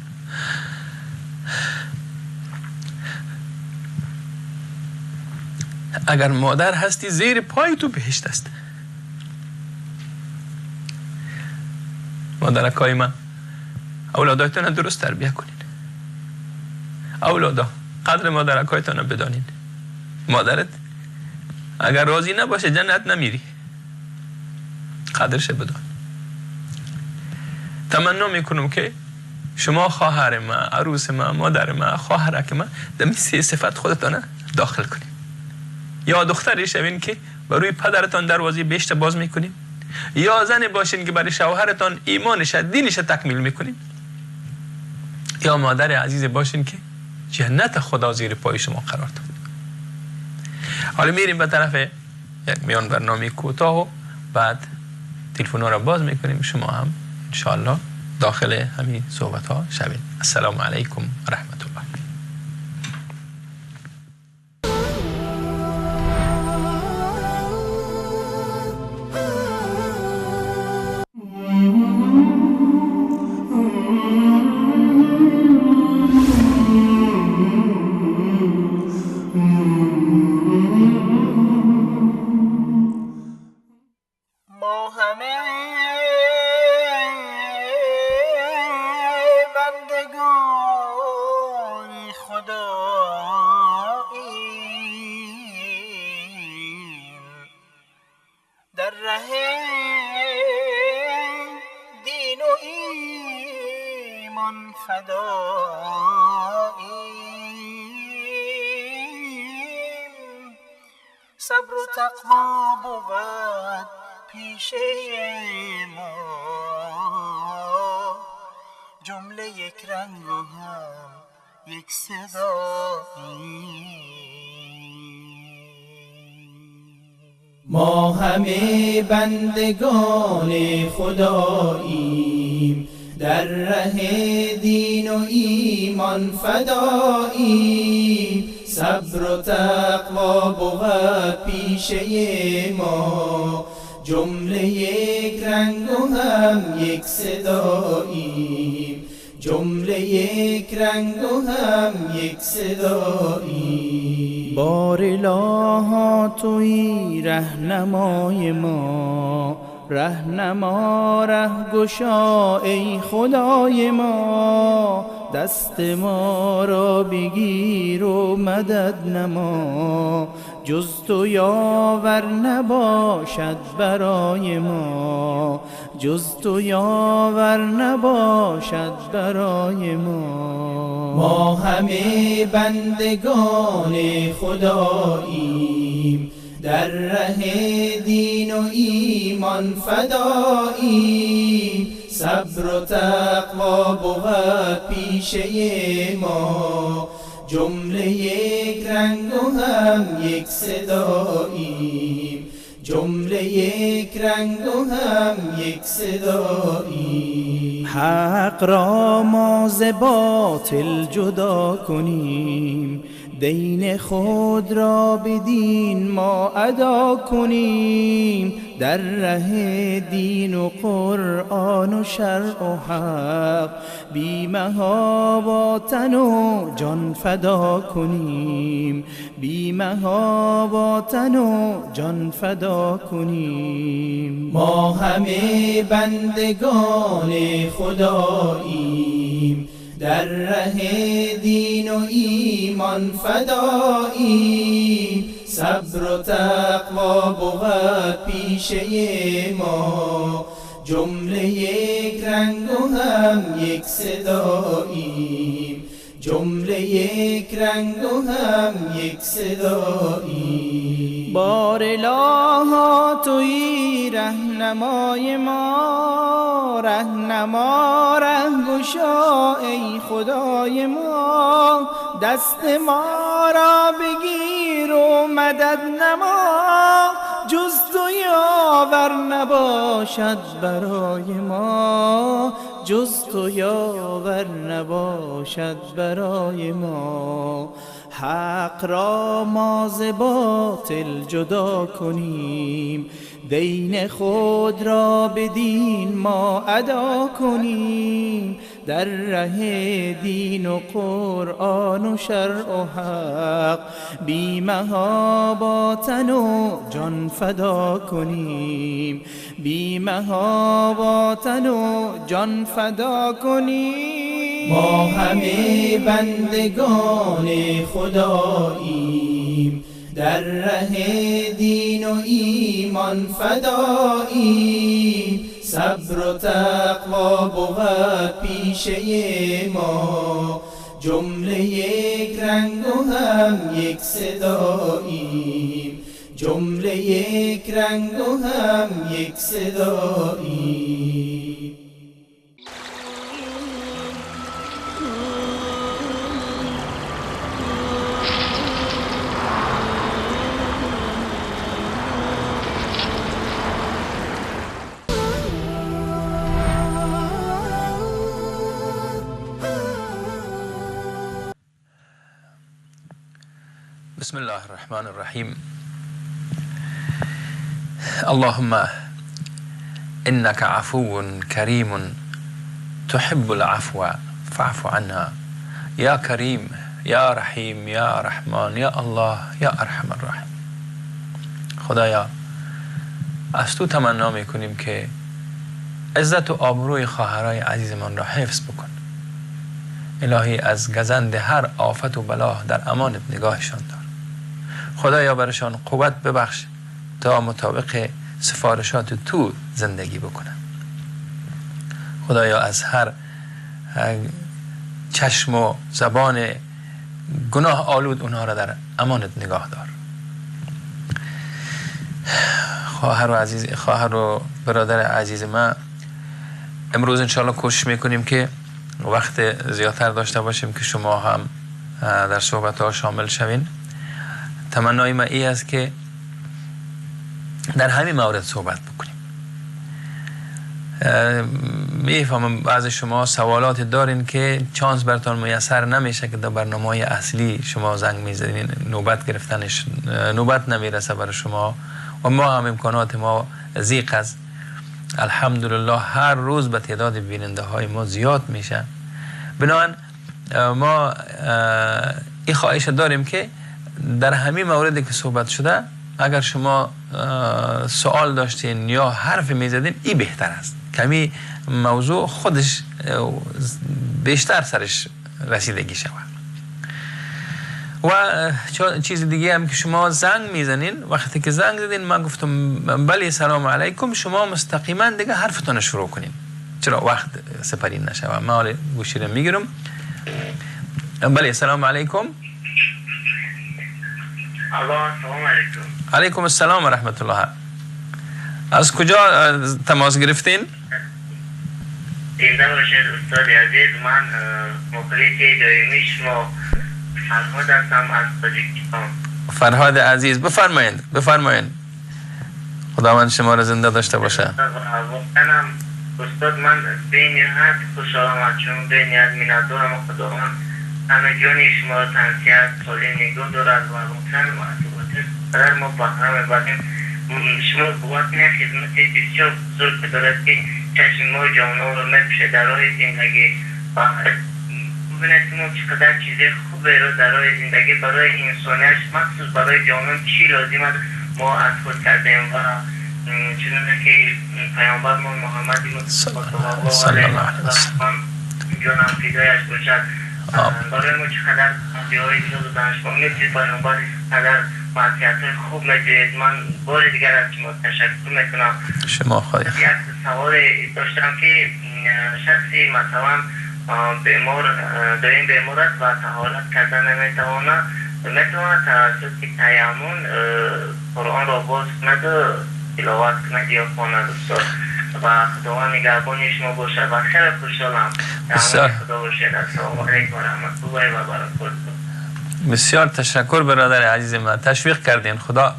اگر مادر هستی زیر پای تو بهشت است. مادرکای من، اولادایتان درست تربیه کنین. اولادا قدر مادرکایتان بدانین. مادرت اگر راضی نباشه جنت نمیری، قدرش بدان. تمنا میکنم که شما خواهر ما، عروس ما، مادر ما، خواهرک ما، در 3 صفت خودتان داخل کنین. یا دختری شوین که بروی پدرتان دروازه بهشت باز میکنین، یا زن باشین که برای شوهرتان ایمانش دینش تکمیل میکنین، یا مادر عزیز باشین که جنت خدا زیر پای شما قرار داد. حالا میریم به طرف یک میان برنامه کوتاه و بعد تلفن را باز میکنیم. شما هم انشاءالله داخل همین صحبت ها شوید. السلام علیکم و رحمت الله. صبر و تقوا بود پیشه ما، جمله یک رنگ و هم یک صداییم. ما همه بندگان خداییم، در ره دین و ایمان فداییم. صبر و تقوا بود پیشه ما، جمله یک رنگ و هم یک صداییم. جمله یک رنگ و هم یک صداییم. بار الها تویی رهنمای ما، رهنما رهگشا ای خدای ما. دست ما را بگیر و مدد نما، جز تو یاور نباشد برای ما، جز تو یاور نباشد برای ما. ما همه بندگان خداییم، در ره دین و ایمان فداییم. صبر و تقوا بود پیشه ما، جمله یک رنگ و هم یک صداییم. جمله یک رنگ و هم یک صداییم. حق را ما ز باطل جدا کنیم، دین خود را به دین ما ادا کنیم. در ره دین و قرآن و شرع و حق، بی محابا تن و جان فدا کنیم، بی محابا تن و جان فدا کنیم. ما همه بندگان خداییم، در ره دین و ایمان فداییم. صبر و تقوا بود پیشه ما، جمله یک رنگ و هم یک صداییم. جمله یک رنگ و هم یک صداییم. بار الها تویی رهنمای ما، رهنما رهگشا ای خدای ما. دست ما را بگیر و مدد نما، جز تو یاور نباشد برای ما، جز تو یاور نباشد برای ما. حق را ما ز باطل جدا کنیم، دین خود را به دین ما ادا کنیم. در ره دین و قرآن و شرع و حق، بی محابا تن و جان فدا کنیم، بی محابا تن و جان فدا کنیم. ما همه بندگان خداییم، در ره دین و ایمان فداییم. صبر و تقوا بود پیشه ما، جمله یک رنگ و هم یک صداییم. جمله یک رنگ و هم یک صداییم. بسم الله الرحمن الرحیم. اللهم انك عفو کریم تحب العفو فاعف عنا یا کریم یا رحیم یا رحمان یا الله یا ارحم الراحمین. خدایا از تو تمنا میکنیم که عزت و آبروی خواهرای عزیزمان را حفظ بکن. الهی از گزند هر آفت و بلا در امانت نگاهشان دار. خدایا برشان قوت ببخش تا مطابق سفارشات تو زندگی بکنن. خدایا از هر چشم و زبان گناه آلود اونها را در امانت نگاه دار. خواهر و برادر عزیز من، امروز انشاءالله کوشش میکنیم که وقت زیادتر داشته باشیم که شما هم در صحبت ها شامل شوین. تمنای ما ای است که در همین مورد صحبت بکنیم. میفهمم بعض شما سوالات دارین که چانس براتون میسر نمیشه که در برنامه اصلی شما زنگ میزنین، نوبت گرفتنش نوبت نمیرسه برای شما و ما هم امکانات ما ضیق است. الحمدلله هر روز به تعداد بیننده های ما زیاد میشه. بنابراین ما این خواهش داریم که در همین موردی که صحبت شده اگر شما سوال داشتین یا حرف میزدین این بهتر است. کمی موضوع خودش بیشتر سرش رسیدگی شود. و چیز دیگه هم که شما زنگ میزنین، وقتی که زنگ زدین من گفتم بله سلام علیکم، شما مستقیما دیگه حرفتون شروع کنین، چرا وقت سپری نشود. من حال گوشی رو میگیرم. بله سلام علیکم. سلام علیکم. علیکم السلام و رحمت الله. از کجا تماس گرفتین؟ زنده باشید استاد عزیز، من مخلص دائمی شما فرهاد هستم از تاجیکستان. فرهاد عزیز بفرمایید، بفرمایید. خداوند شما را زنده داشته باشه. واقعا استاد من بی‌نهایت خوشحالم، چون بی‌نهایت منتدارم خداوند همه جانی شما را تنصیحت سالم نگاه دارد و واقعا قدر ما بهره میبریم. شما واقعا خدمت بسیار بزرگ دارد که چشم ما جوانان رو میپوشه در راه زندگی و ببینید ما چقدر چیز خوبی رو در راه زندگی برای انسانیش مخصوص برای جوانان چی لازم است ما از خود کردیم و چنانه که پیامبر ما محمد صلی الله علیه و سلم جانم فدایش باشد برای ما چقدر های زیاد دادن. شما میتونید پیامبر چقدر معصیت خوب میگوید. من بار دیگر از شما تشکر میکنم. شما خواهید. یک سوال داشتم که شخصی مثلا بیمار داریم، بیمار است و طهارت کردن نمیتواند، میتواند توسط تیمم قرآن را باز کند و تلاوت کند یا خواند استاد؟ و خداوند نگهبان شما باشد و خیلی خوشحالم. بسیار خدا باشد. السلام علیکم و رحمت الله و برکاته. بسیار تشکر برادر عزیز من، تشویق کردین. خدا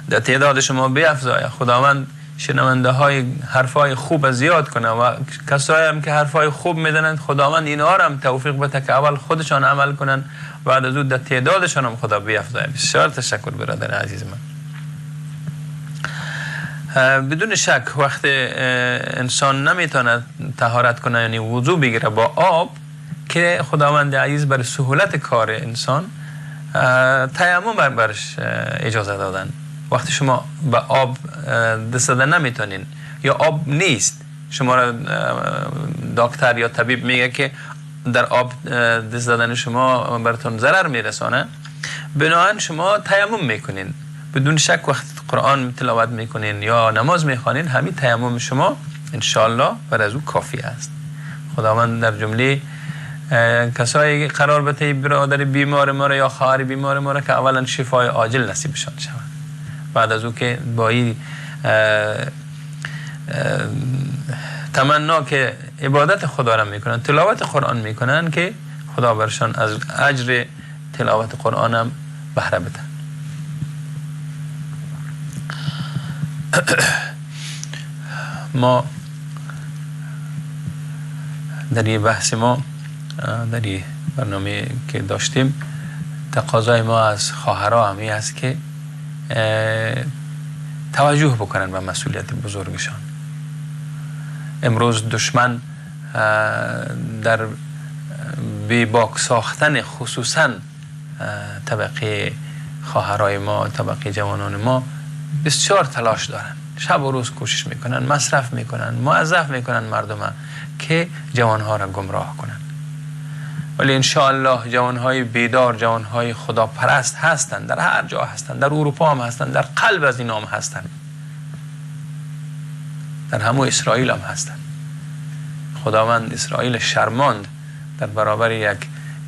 در تعداد شما بیفزاید. خداوند شنونده های حرفای خوب زیاد کنه و کسایی هم که حرفای خوب میدنند خداوند اینها را هم توفیق بده که اول خودشان عمل کنن، بعد از او در تعدادشان هم خدا بیفزاید. بسیار تشکر برادر عزیز من. بدون شک وقت انسان نمیتونه طهارت کنه، یعنی وضو بگیره با آب، که خداوند عزیز برای سهولت کار انسان تیمم برش اجازه دادن. وقتی شما به آب دست دادن نمیتونین یا آب نیست، شما را دکتر یا طبیب میگه که در آب دست دادن شما براتون ضرر میرسانه، بنابراین شما تیمم میکنین. بدون شک وقت قرآن تلاوت میکنین یا نماز میخوانین، همین تیمم شما انشاءالله بر از او کافی است. خداوند در جمله کسایی قرار بده برادر بیمار ما را یا خواهر بیمار ما را که اولا شفای عاجل نصیبشان شود، بعد از او که با این تمنا که عبادت خدا را میکنن، تلاوت قرآن میکنن، که خدا برشان از اجر تلاوت قرآن هم بهره بده. ما در این بحث ما در این برنامه که داشتیم، تقاضای ما از خواهرها همی است که توجه بکنن به مسئولیت بزرگشان. امروز دشمن در بیباک ساختن خصوصا طبقه خواهرای ما، طبقه جوانان ما بسیار تلاش دارن، شب و روز کوشش میکنن، مصرف میکنن، موظف میکنن مردم که جوانها را گمراه کنن. ولی انشاءالله جوانهای بیدار، جوانهای خداپرست هستند، در هر جا هستند، در اروپا هم هستند، در قلب از اینا هم هستند، در همو اسرائیل هم هستند. خداوند اسرائیل شرماند در برابر یک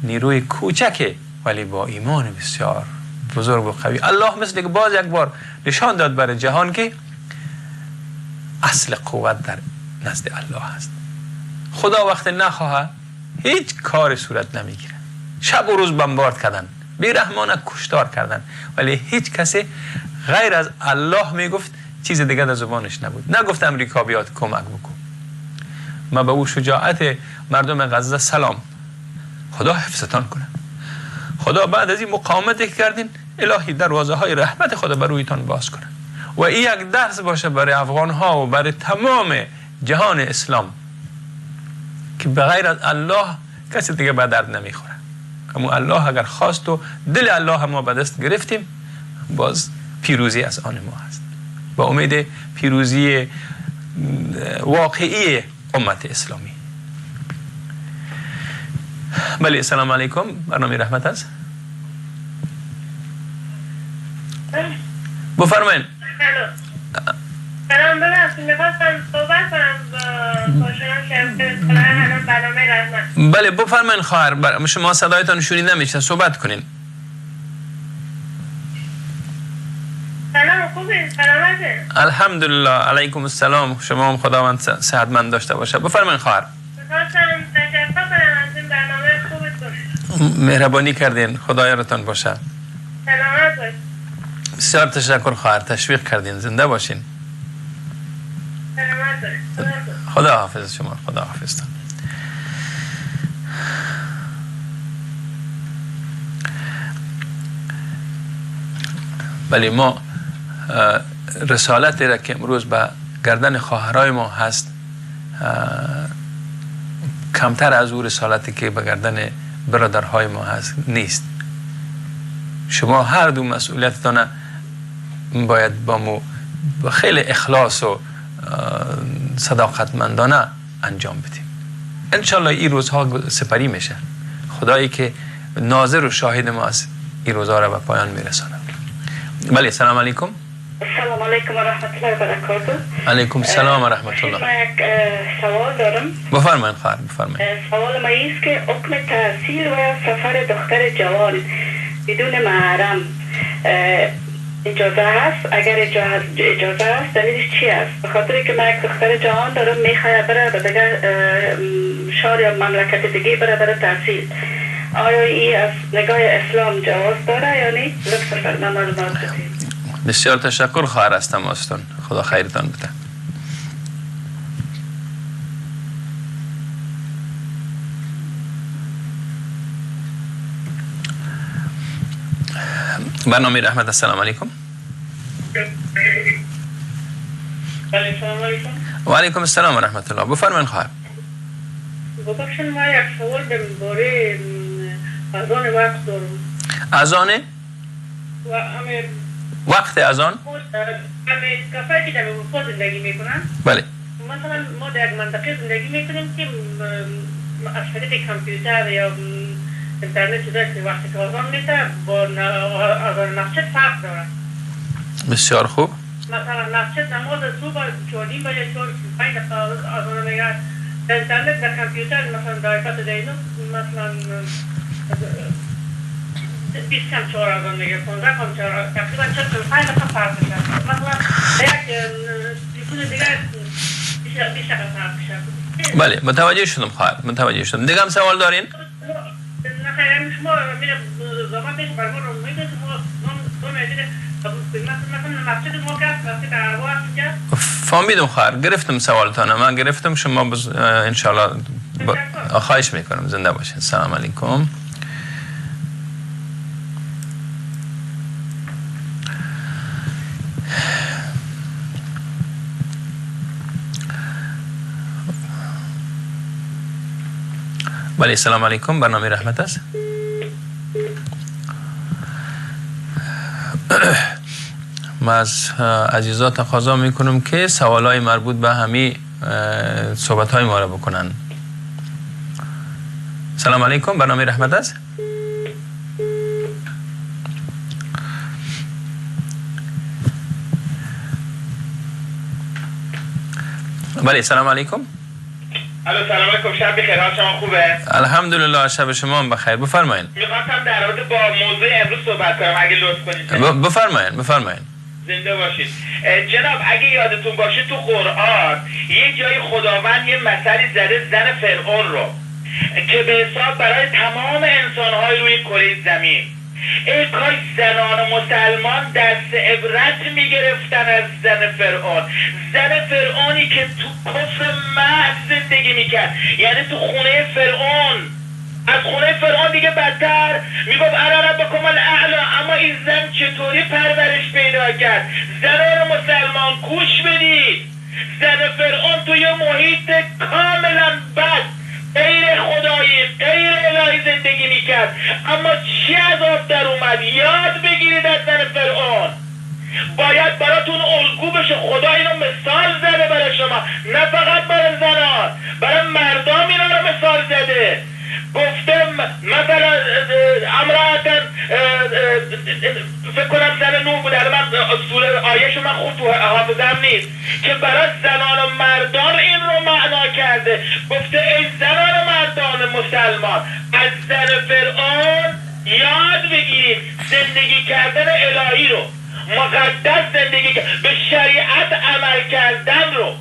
نیروی کوچک ولی با ایمان بسیار بزرگ و قوی. الله مثل که باز یک بار نشان داد برای جهان که اصل قوت در نزد الله است. خدا وقت نخواهد هیچ کار صورت نمیگیره. شب و روز بمبارد کردن، بیرحمانه کشتار کردن، ولی هیچ کسی غیر از الله میگفت چیز دیگه در زبانش نبود. نگفت امریکا بیاد کمک بکن. ما به او شجاعت مردم غزه سلام، خدا حفظتان کنه. خدا بعد از این مقاومت که کردین، الهی دروازه های رحمت خدا بر رویتان باز کنه و این یک درس باشه برای افغان ها و برای تمام جهان اسلام که بغیر از الله کسی دیگه به درد نمیخوره. اما الله اگر خواست و دل الله ما به دست گرفتیم، باز پیروزی از آن ما هست. با امید پیروزی واقعی امت اسلامی. بله، سلام علیکم، برنامه رحمت است. بفرمایید. سلام، ببخشید می‌خواستم صحبت کنم با شما برنامه رحمت. بله بفرمایید خواهر، شما صدایتان شنیده نمیشه، صحبت کنین. سلام، خوبین؟ سلامته؟ الحمدلله، علیکم السلام، شما هم خداوند صحتمند داشته باشه. بفرمایید خواهر. می‌خواستم تشکر کنم از این برنامه خوبتون. مهربانی کردین، خدا یارتان باشه. سلامت باشین. بسیار تشکر خواهر، تشویق کردین، زنده باشین. سلامت باشین. خدا حافظ شما، خدا حافظتان. ولی ما رسالتی را که امروز به گردن خواهرای ما هست کمتر از او رسالتی که به گردن برادرهای ما هست نیست. شما هر دو مسئولیتتان باید با با خیلی اخلاص و صداقتمندانه انجام بدیم. انشالله این روزها سپری میشه. خدایی که ناظر و شاهد ما است این روزها را به پایان میرسانه. بله، سلام علیکم. السلام علیکم و رحمت الله و برکاته. علیکم السلام و رحمت الله. من یک سوال دارم. بفرمایید خواهر، بفرمایید. سوال ما است که حکم تحصیل و سفر دختر جوان بدون محرم اجازه هست؟ اگر اجازه هست دلیلش چی است؟ به خاطر که من یک دختر جوان دارم میخواد بره به دیگر شهر یا مملکت دیگه بره تحصیل. آیا این از نگاه اسلام جواز داره یا نه؟ لطفاً بر من معلومات بدید. بسیار تشکر خواهر از تماستون، خدا خیرتان بده. برنامه رحمت، السلام علیکم. السلام علیکم. و علیکم السلام و رحمت الله. بفرمایید خواهر. ببخشید ما یک سوال درباره اذان وقت دارم. اذان وقت اذان؟ کسایی که در اروپا زندگی میکنن، بله، مثلا ما در یک منطقه زندگی میکنیم که از طریق کامپیوتر یا اینترنت چیزایی که وقتی که اذان میشه با اذان مسجد فرق داره. بسیار خوب. مثلا مسجد نماز صبح 4:30 بجه 4:35 دقیقه اذان میگه. در اینترنت در کامپیوتر مثلا در آیپد در اینو مثلا 20 کم 4 اذان میگه، 15 کم 4، تقریبا 45 دقیقه فرق میشه. مثلا یک تلفن دیگه 20 دقیقه فرق میشه. بله متوجه شدم خواهر، متوجه شدم. دیگه هم سوال دارین؟ نه خیر، شما میره زمان پیش بر ما رو میده ما میده مثلا مسجد ما که مسجد ارواح اینجا. فهمیدم خواهر، گرفتم سوالتان، من گرفتم شما انشالله خواهش میکنم. زنده باشین. سلام علیکم. بله، سلام علیکم، برنامه رحمت است. من از عزیزا تقاضا میکنم که سوالای مربوط به همی صحبت های ما را بکنن. سلام علیکم، برنامه رحمت است. بله، سلام علیکم. الو، سلام علیکم، شب بخیر، حال شما خوبه؟ الحمدلله، شب شما هم بخیر. بفرمایید. میخواستم در رابطه با موضوع امروز صحبت کنم اگه لطف کنید. بفرمایید، بفرمایید. زنده باشید. جناب اگه یادتون باشه تو قرآن یه جای خداوند یه مثلی زده زن فرعون رو که به حساب برای تمام انسان‌های روی کره زمین ای کاش زنان مسلمان درس عبرت میگرفتن از زن فرعون، زن فرعونی که تو کفر محض زندگی میکرد، یعنی تو خونه فرعون، از خونه فرعون دیگه بدتر. میگفت انا ربکم الاعلی، اما این زن چطوری پرورش پیدا کرد؟ زنان مسلمان گوش بدید، زن فرعون توی محیط کاملا بد، غیر خدایی، غیر الهی زندگی میکرد، اما چی از آب در اومد؟ یاد بگیرید از زن فرعون. باید براتون الگو بشه. خدا اینو مثال زده برای شما، نه فقط برای زنان، برای مردم اینا رو مثال زده. گفتم مثلا امرأتن، فکر کنم زن نوح بود، من سوره آیه‌شو من خوب تو حافظم نیست، که برای زنان و مردان این رو معنا کرده. گفته ای زنان و مردان مسلمان، از زن فرعون یاد بگیرید زندگی کردن الهی رو، مقدس زندگی، به شریعت عمل کردن رو،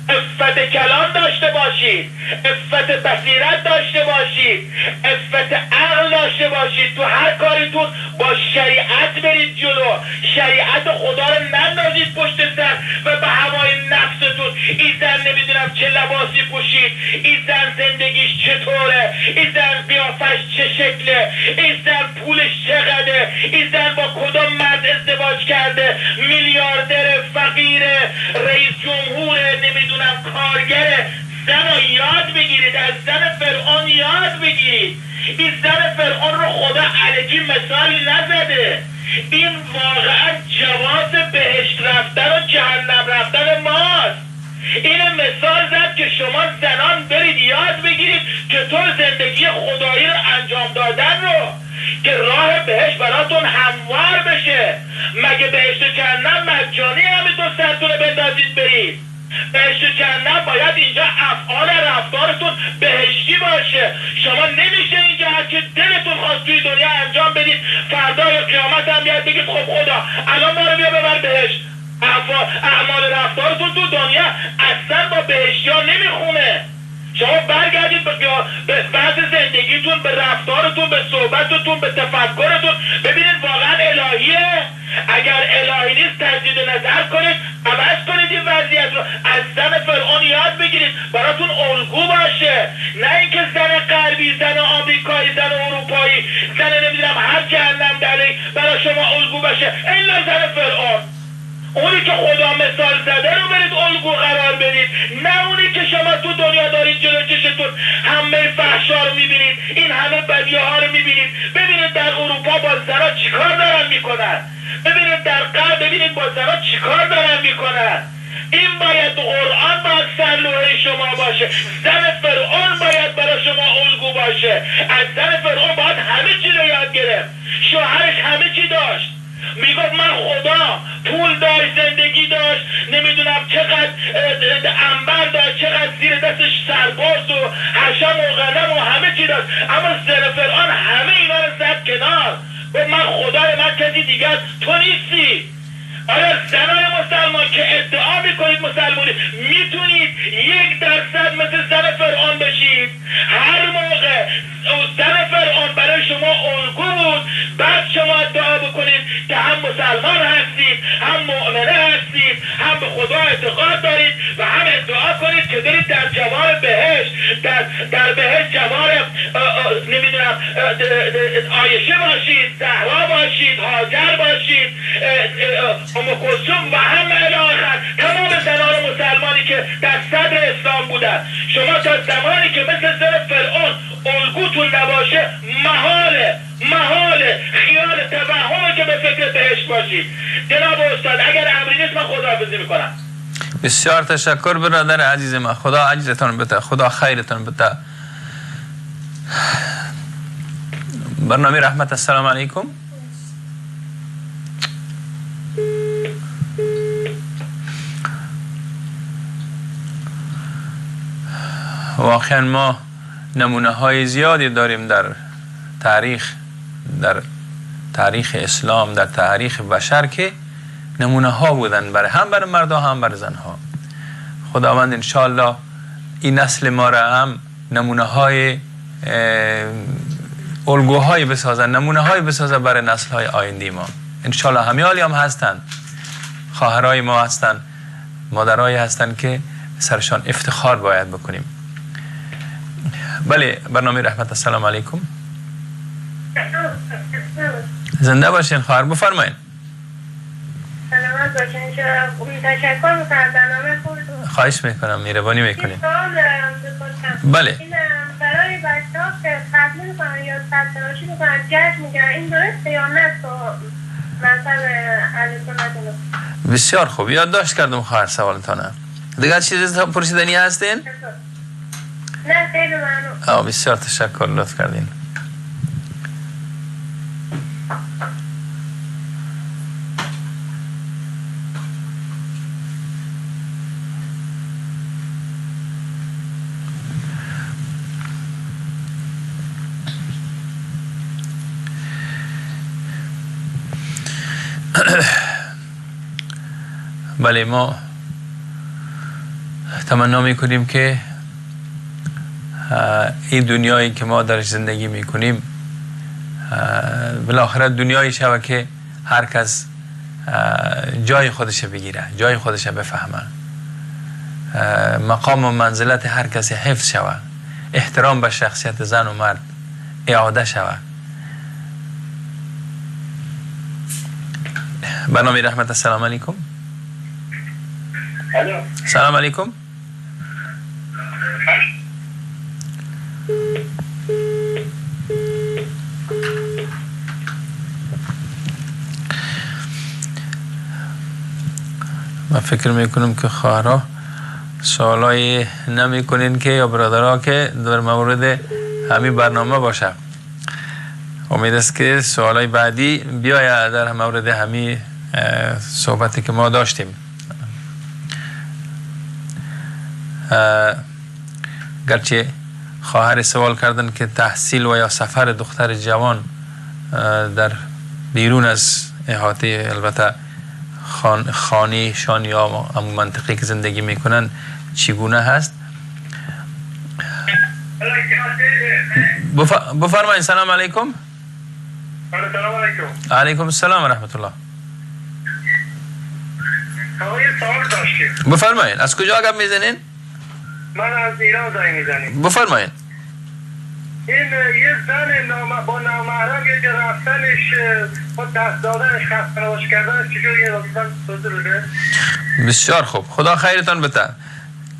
عفت کلام داشته باشید، عفت بصیرت داشته باشید، عفت عقل داشته باشید، تو هر کاریتون با شریعت برید جلو، شریعت خدا رو نندازید پشت سر و به هوای نفستون. این زن نمیدونم چه لباسی پوشید، این زن زندگیش چطوره، این زن قیافش چه شکله، این زن پولش چقدره، این زن با کدام مرد ازدواج کرده، میلیاردر، فقیر، رئیس جمهور، نمیدونم کارگره. زن رو یاد بگیرید، از زن فرعون یاد بگیرید. این زن فرعون رو خدا الکی مثال نزده، این واقعا جواز بهشت رفتن و جهنم رفتن ماست. این مثال زد که شما زنان برید یاد بگیرید که تو زندگی خدایی رو انجام دادن رو، که راه بهشت براتون هموار بشه. مگه بهشت و جهنم مجانی همینطور سرتون رو بندازید برید؟ بهشت و جهنم باید اینجا افعال رفتارتون بهشتی باشه. شما نمیشه اینجا هر چی دلتون خواست توی دنیا انجام بدید، فردای قیامت هم بیاد بگید خب خدا الان ما رو بیا ببر بهشت. اعمال رفتارتون تو دنیا اصلا با بهشتی ها نمیخونه. شما برگردید به وضع زندگیتون، به رفتارتون، به صحبتتون، به تفکرتون، ببینید واقعا الهیه. اگر الهی نیست تجدید نظر کنید، عوض کنید این وضعیت رو. از زن فرعون یاد بگیرید، براتون الگو باشه. نه اینکه زن غربی، زن آمریکایی، زن اروپایی، زن نمیدونم هر جهنم دری برای شما الگو باشه، الا زن فرعون. اونی که خدا مثال زده رو برید الگو قرار بدید، نه اونی که شما تو دنیا دارید جلو چشتون همه فحشا رو میبینید، این همه بدیه ها رو میبینید. ببینید در اروپا با زنها چیکار دارن میکنن، ببینید در غرب، ببینید با زنها چیکار دارن میکنن. این باید قرآن باید سرلوحه شما باشه. زن فرعون باید برای شما الگو باشه. از زن فرعون باید همه چی رو یاد گرفت. شوهرش همه چی داشت، میگفت من خدا، پول داشت، زندگی داشت، نمیدونم چقدر انبر داشت، چقدر زیر دستش سرباز و حشم و غنم و همه چی داشت، اما زن فرعون همه اینا رو زد کنار. گفت من خدای من کسی دیگر تو نیستی. آیا زنای مسلمان که ادعا میکنید مسلمانی میتونید 1% مثل زن فرعون بشید؟ هر موقع زن فرعون برای شما الگو بود، بعد شما ادعا بکنید که هم مسلمان هستید، هم مؤمنه هستید، هم به خدا اعتقاد دارید و هم ادعا کنید که برید در جوار بهشت، در بهشت جوار نمیدونم عایشه باشید، زهرا باشید، هاجر باشید، ام کلثوم و هم الی آخر، تمام زنان مسلمانی که در صدر اسلام بودن. شما تا زمانی که مثل زن فرعون الگوتون نباشه، محاله، محاله، خیال توهمه که به فکر بهشت باشید. جناب استاد اگر امری نیست من خداحافظی میکنم. بسیار تشکر برادر عزیز من، خدا عجزتان بده، خدا خیرتان بده. برنامه رحمت، السلام علیکم. واقعا ما نمونه های زیادی داریم در تاریخ، در تاریخ اسلام، در تاریخ بشر که نمونه ها بودن برای هم برای مردها هم برای زنها. خداوند انشاءالله این نسل ما را هم نمونه های الگوهای بسازن، نمونه های بسازن برای نسل های آینده ما. انشالله همیالی هم هستند، خواهرای ما هستند، مادرای هستند که سرشان افتخار باید بکنیم. بله، برنامه رحمت، السلام علیکم. زنده باشین خواهر، بفرمایید. سلامت باشین. تشکر میکنم، برنامه خوب. خواهش میکنم، مهربانی میکنین. بله، این برای بچه‌ها که ختم میکنن یا سرتراشی میکنن جشن میگیرن، این درسته یا نه تو مذهب اهل سنت؟ بسیار خوب، یادداشت کردم خواهر سوالتانه. دیگه چیزی پرسیدنی هستین؟ نه، خیلی ممنون. بسیار تشکر، لطف کردین. بله، ما تمنا میکنیم که این دنیایی که ما درش زندگی میکنیم بالاخره دنیایی شود که هر کس جای خودش بگیره، جای خودش بفهمه، مقام و منزلت هر کسی حفظ شود، احترام به شخصیت زن و مرد اعاده شود. برنامه رحمت، السلام علیکم. سلام علیکم. من فکر میکنم که خواهرها سوالای نمیکنین که یا برادرها که در مورد همین برنامه باشه. امید است که سوالای بعدی بیاید در مورد همین صحبتی که ما داشتیم. گرچه خواهر سوال کردن که تحصیل و یا سفر دختر جوان در بیرون از احاطه البته خانه شان یا منطقی که زندگی میکنن چگونه هست؟ بفرمایید. سلام علیکم. سلام علیکم. علیکم السلام و رحمت الله. یه سوال داشتیم. بفرمایید. از کجا گپ میزنین؟ من از ایران زنگ میزنیم. بفرمایید. این یه زن با نامحرم یه رفتنش با دست دادنش خسته نباش کردنش چجوری یه رابطه؟ بسیار خوب، خدا خیرتان بده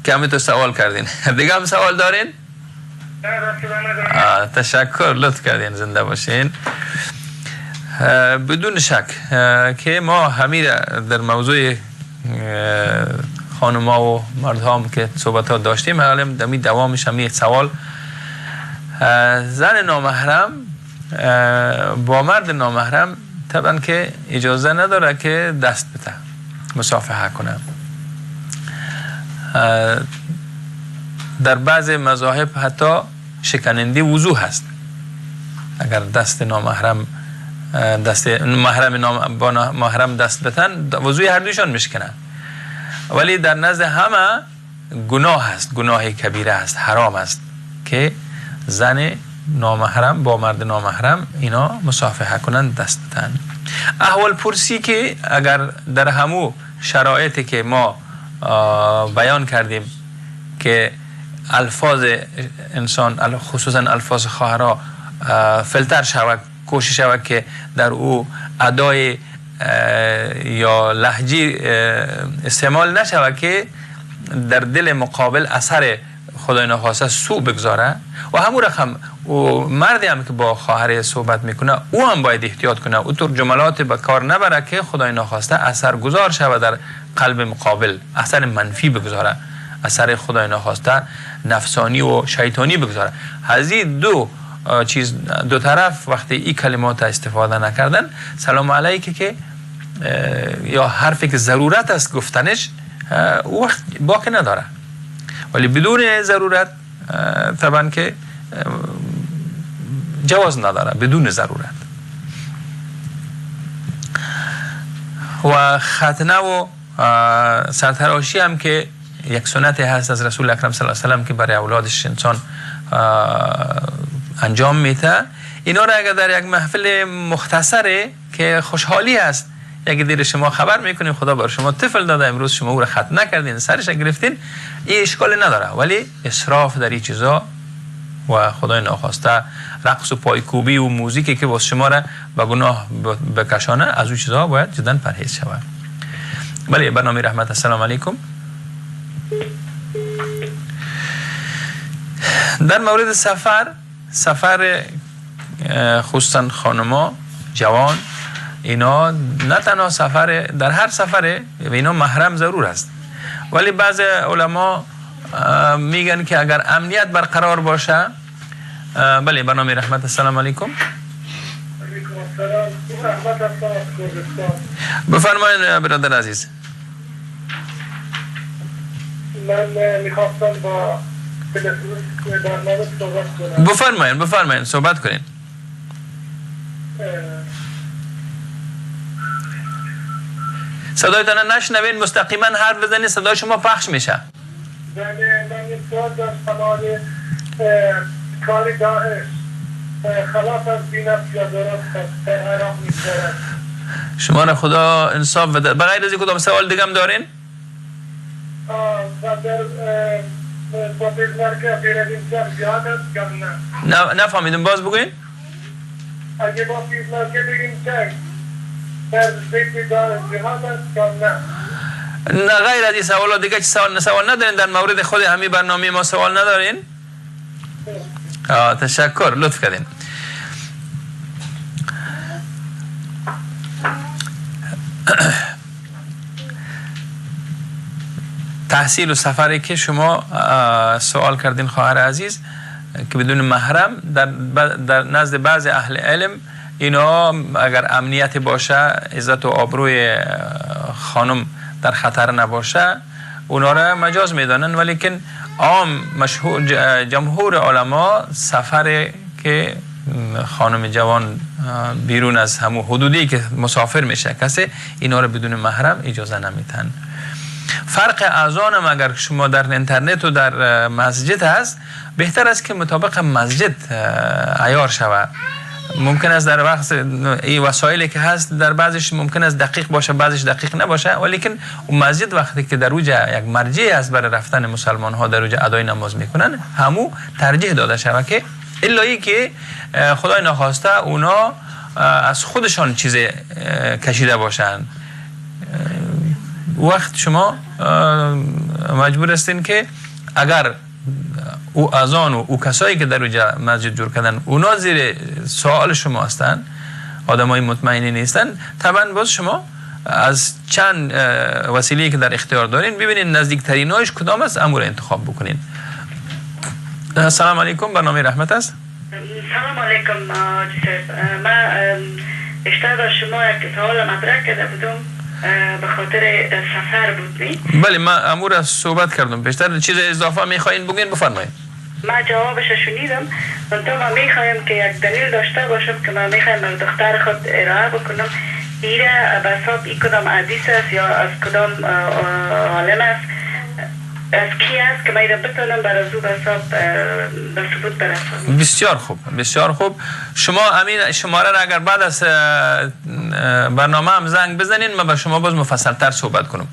که همه تو سوال کردین. دیگه هم سوال دارین؟ نه. تشکر، لطف کردین، زنده باشین. بدون شک که ما همین در موضوع خانوما و مردها هم که صحبت ها داشتیم، حالا دمی دوامش هم یک سوال، زن نامحرم با مرد نامحرم طبعا که اجازه نداره که دست بده، مصافحه کنه. در بعض مذاهب حتی شکننده وضو هست، اگر دست نامحرم دست محرم با محرم دست بتن وضوی هر دویشان میشکنن، ولی در نزد همه گناه هست، گناه کبیره است، حرام است که زن نامحرم با مرد نامحرم اینا مصافحه کنن، دست بتن. احوال پرسی که اگر در همو شرایطی که ما بیان کردیم که الفاظ انسان خصوصا الفاظ خواهرها فیلتر شود، کوشش شود که در او ادای یا لهجه استعمال نشود که در دل مقابل اثر خدای نخواسته سوء بگذاره، و همون رقم او مردی هم که با خواهر صحبت میکنه او هم باید احتیاط کنه، او طور جملات به کار نبره که خدای نخواسته اثر گذار شود در قلب مقابل، اثر منفی بگذاره، اثر خدای نخواسته نفسانی و شیطانی بگذاره. از این دو چیز دو طرف وقتی این کلمات استفاده نکردن، سلام علیک که یا حرفی که ضرورت است گفتنش او وقت باک نداره، ولی بدون ضرورت طبعا که جواز نداره بدون ضرورت. و ختنه و سرتراشی هم که یک سنت هست از رسول اکرم صلی الله علیه و سلم که برای اولادش انسان انجام میده، اینا را اگر در یک محفل مختصره که خوشحالی است، یک دیر شما خبر میکنیم خدا بر شما طفل داده، امروز شما او را ختنه کردین، سرش گرفتین، این اشکال نداره. ولی اسراف در این چیزا و خدای ناخواسته رقص و پایکوبی و موزیکی که واسه شما را به گناه بکشانه، از اون چیزا باید جدا پرهیز شود. بله، برنامه رحمت، السلام علیکم. در مورد سفر خصوصا خانما جوان، اینا نه تنها سفر، در هر سفر اینا محرم ضرور است، ولی بعض علما میگن که اگر امنیت برقرار باشه. بله، برنامه رحمت، السلام علیکم. علیکم السلام، رحمت هستم از کردستان. بفرمایید برادر عزیز. من میخواستم با تلفن برنامه صحبت کنم. بفرمایید صحبت کنین. صدایتان نشنوین، مستقیما حرف بزنین، صدای شما پخش میشه. بله، من یک سوال داشتم. کار داعش خلاف از دین است یا درست است؟ در عراق می‌گذرد. شما را خدا انصاف بده. بغیر از این کدام سوال دیگه هم دارین؟ و در با پیشمرگه برویم جنگ جهاد است یا نه؟ نفهمیدم، باز بگوین. اگه با پیشمرگه بریم جنگ در ضد داعش جهاد است یا نه؟ نه، غیر از این سوالات دیگه چه سوال ندارین؟ در مورد خود همین برنامه ما سوال ندارین؟ تشکر، لطف کردین. تحصیل و سفری که شما سوال کردین خواهر عزیز که بدون محرم، در نزد بعض اهل علم اینا اگر امنیت باشه، عزت و آبروی خانم در خطر نباشه، اونا را مجاز میدانن. ولیکن عام مشهور جمهور علما سفر که خانم جوان بیرون از همو حدودی که مسافر میشه کسی، اینا را بدون محرم اجازه نمیتن. فرق اذان هم اگر شما در اینترنت و در مسجد هست، بهتر است که مطابق مسجد عیار شود. ممکن است در وقت این وسایلی که هست در بعضش ممکن است دقیق باشه، بعضش دقیق نباشه، ولیکن اون مسجد وقتی که در اوج یک مرجع است برای رفتن مسلمان ها، در اوج ادای نماز میکنن، همو ترجیح داده شود که الا ای که خدای ناخواسته اونا از خودشان چیز کشیده باشن. وقت شما مجبور هستین که اگر او اذان و او کسایی که در اونجا مسجد جور کردن اونا زیر سوال شما هستن، آدمای مطمئنی نیستن، طبعا باز شما از چند وسیله‌ای که در اختیار دارین ببینین نزدیکترینایش کدام است، امور انتخاب بکنین. السلام علیکم، برنامه رحمت است. سلام علیکم صاحب، من بیشتر با شما یک سوال مطرح کرده بودم به خاطر سفر بود نی؟ بله، من امور از صحبت کردم. بیشتر چیز اضافه میخواین بگین بفرمایید. من جوابش شنیدم، منتها من میخوایم که یک دلیل داشته باشم که من میخوایم بر دختر خود ارائه بکنم. ایره به حساب ای کدام حدیث است یا از کدام عالم است، از کی است که من ایره بتونم بر از او به حساب به ثبوت برسانم. بسیار خوب، بسیار خوب. شما امین شماره را اگر بعد از برنامه هم زنگ بزنین، من با شما باز مفصل تر صحبت کنم.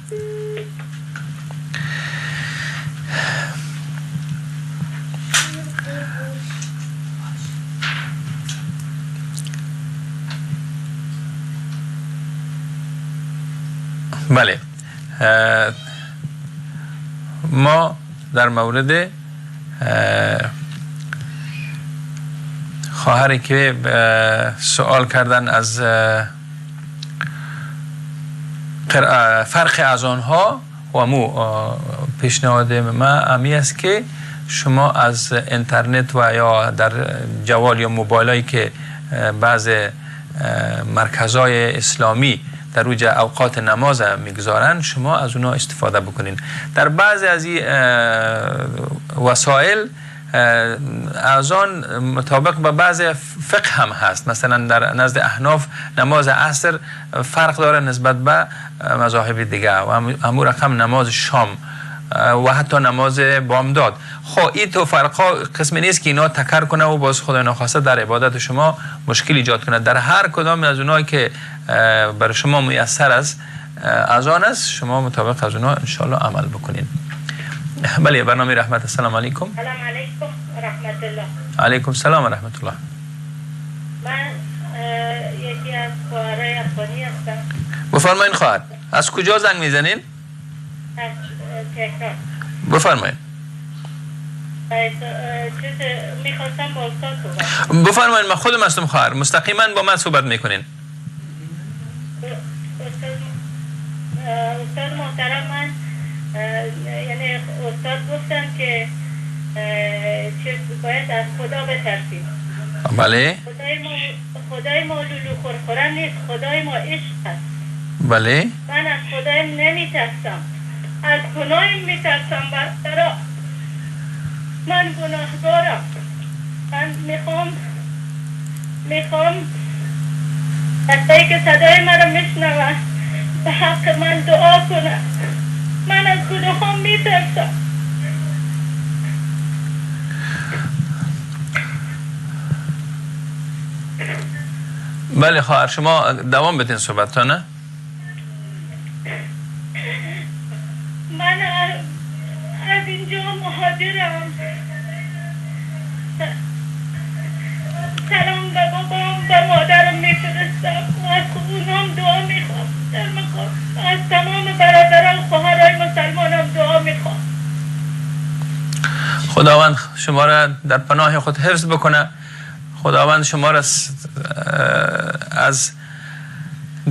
بله، ما در مورد خواهری که سوال کردن از فرق از آنها و مو پیشنهاد ما امی است که شما از اینترنت و یا در جوال یا موبایل که بعض مرکزهای اسلامی در اوج اوقات نماز میگذارن، شما از اونا استفاده بکنین. در بعضی از این وسایل اذان مطابق با بعض فقه هم هست. مثلا در نزد احناف نماز عصر فرق داره نسبت به مذاهب دیگه و همون رقم نماز شام و حتی نماز بامداد. خب این تو فرقا قسم نیست که اینا تکر کنه و باز خدای ناخواسته در عبادت شما مشکل ایجاد کنه. در هر کدام از اونایی که برای شما میسر است از آن است، شما مطابق از اونها انشالله عمل بکنین. بله، برنامه رحمت. السلام علیکم. سلام علیکم و رحمت الله. علیکم سلام و رحمت الله. من یکی از خواهرای افغانی هستم. بفرمایین خواهر، از کجا زنگ میزنین؟ از تهران. بفرمایین. میخواستم با استاد صحبت. بفرمایین، من خودم هستم خواهر، مستقیما با من صحبت میکنین. استاد محترم، من یعنی استاد گفتن که باید از خدا بترسیم. بله. خدای ما لولو خورخوره نیست، خدای ما عشق است. بله. من از خدایم نمیترسم، از گناهیم میترسم. برادرا من گناهگارم. من میخوام کسایی که صدای مرا میشنون به حق من دعا کنن. من از گناهام میترسم. بله خواهر، شما دوام بدین صحبتتان. من از اینجا مهاجرم. سلام به بابام به مادرم میفرستم، از اونام دعا میخوام، از تمام برادران خواهرای مسلمانم دعا میخوام. خداوند شما را در پناه خود حفظ بکنه. خداوند شما را از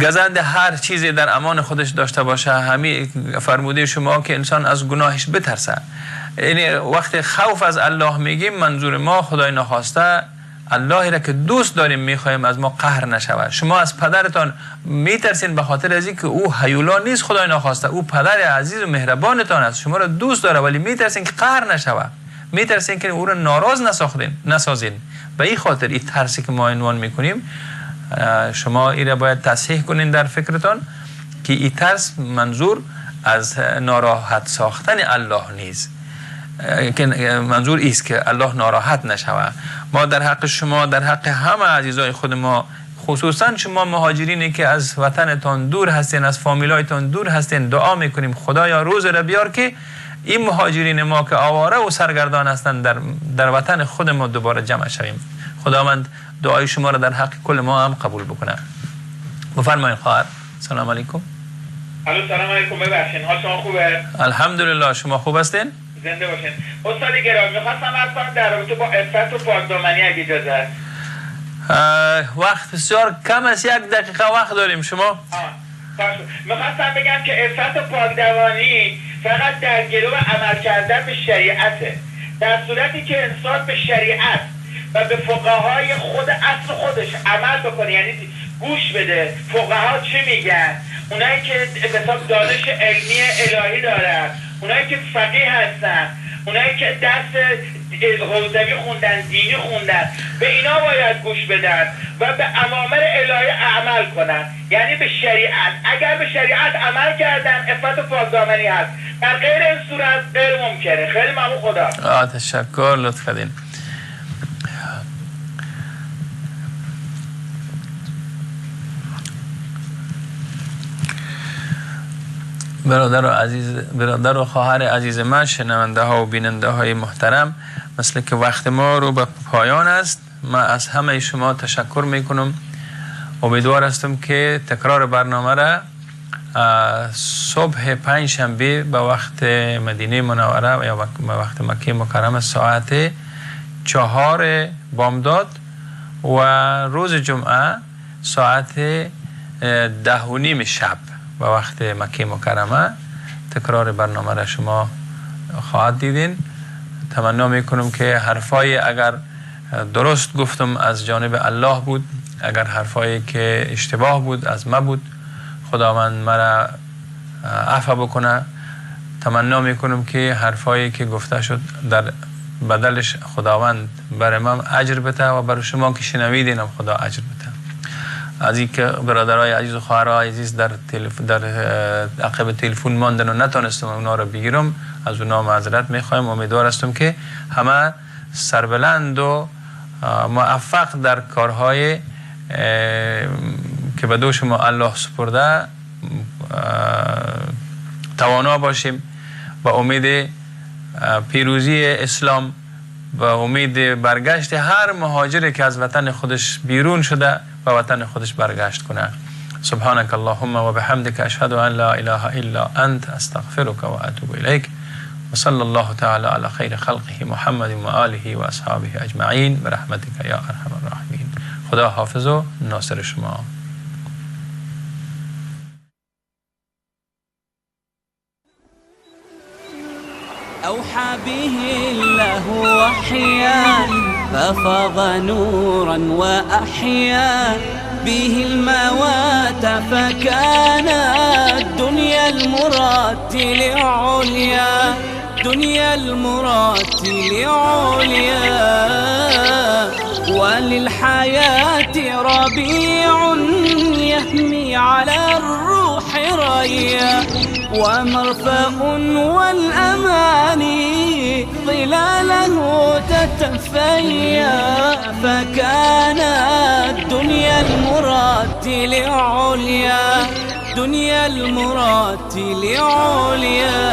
گزند هر چیزی در امان خودش داشته باشه. همین فرموده شما که انسان از گناهش بترسه، یعنی وقتی خوف از الله میگیم منظور ما خدای نخواسته الله را که دوست داریم میخوایم از ما قهر نشود. شما از پدرتان میترسین به خاطر از اینکه او هیولا نیست، خدای نخواسته او پدر عزیز و مهربانتان است، شما را دوست داره، ولی میترسین که قهر نشود، میترسین که او را ناراض نسازین. به این خاطر این ترسی که ما عنوان میکنیم شما این را باید تصحیح کنین در فکرتان که این ترس منظور از ناراحت ساختن الله نیست، که منظور ایست که الله ناراحت نشود. ما در حق شما، در حق همه عزیزای خود ما، خصوصا شما مهاجرینی که از وطنتان دور هستین، از فامیلایتان دور هستین، دعا میکنیم خدایا روز را بیار که این مهاجرین ما که آواره و سرگردان هستند در وطن خود ما دوباره جمع شویم. خداوند دعای شما را در حق کل ما هم قبول بکنه. بفرمایید خواهر. سلام علیکم. الو، سلام علیکم. ببخشید، حال شما خوبه؟ الحمدلله، شما خوب هستین؟ زنده باشین. استاد گرامی، می‌خواستم عرض کنم در رابطه با عفت و پاکدامنی اگه اجازه است. وقت بسیار کم است، 1 دقیقه وقت داریم. شما می‌خواستم بگم که عفت و پاکدامنی فقط در گرو عمل کردن به شریعته. در صورتی که انسان به شریعت و به فقهای خود اصل خودش عمل بکنه، یعنی گوش بده فقها چی میگن، اونایی که مثلا دانش علمی الهی دارن، اونایی که فقیه هستن، اونایی که درس حوزوی خوندن، دینی خوندن، به اینا باید گوش بدن و به اوامر الهی عمل کنن، یعنی به شریعت. اگر به شریعت عمل کردن عفت و پاکدامنی هست، در غیر این صورت غیر ممکنه. خیلی ممنون. خدا تشکر، لطف کردین. برادر و عزیز، برادر و خواهر عزیز من، شنونده ها و بیننده های محترم، مثل که وقت ما رو به پایان است، من از همه شما تشکر میکنم. امیدوار هستم که تکرار برنامه را صبح 5 شنبه به وقت مدینه منوره یا به وقت مکه مکرمه ساعت 4 بامداد و روز جمعه ساعت 10:30 شب به وقت مکه مکرمه تکرار برنامه را شما خواهد دیدین. تمنا میکنم که حرفای اگر درست گفتم از جانب الله بود، اگر حرفایی که اشتباه بود از ما بود، خداوند مرا عفو بکنه. تمنا میکنم که حرفایی که گفته شد در بدلش خداوند برای من اجر بده و برای شما که شنویدینم خدا اجر بده. از اینکه برادرای عزیز و خواهرای عزیز در عقب تلفن ماندن و نتانستم اونا رو بگیرم، از اونا معذرت میخوایم. امیدوار هستم که همه سربلند و موفق در کارهای که به دوش ما الله سپرده توانا باشیم، با امید پیروزی اسلام، با امید برگشت هر مهاجری که از وطن خودش بیرون شده به وطن خودش برگشت کنه. سبحانك اللهم و بحمدك اشهد ان لا اله الا انت استغفرك و اتوب الیک و صلی الله تعالی علی خیر خلقه محمد و آله و اصحابه اجمعین برحمتك یا ارحم الراحمین. خدا حافظ و ناصر شما. أوحى به الله وحيا ففاض نورا وأحيا به الموات، فكان الدنيا المرتل عليا، دنيا المرتل عليا. وللحياة ربيع يهمي على الروح ريا، ومرفأ والأماني ظلاله تتفيا، فكان الدنيا المرتل عليا، دنيا المرتل عليا.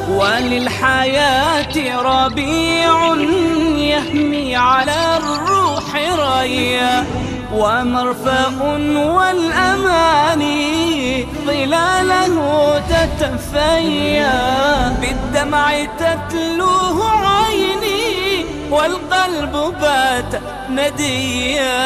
وللحياة ربيع يهمي على الروح ريا، ومرفأ والأماني ظلاله تتفيا، بالدمع تتلوه عيني والقلب بات نديا.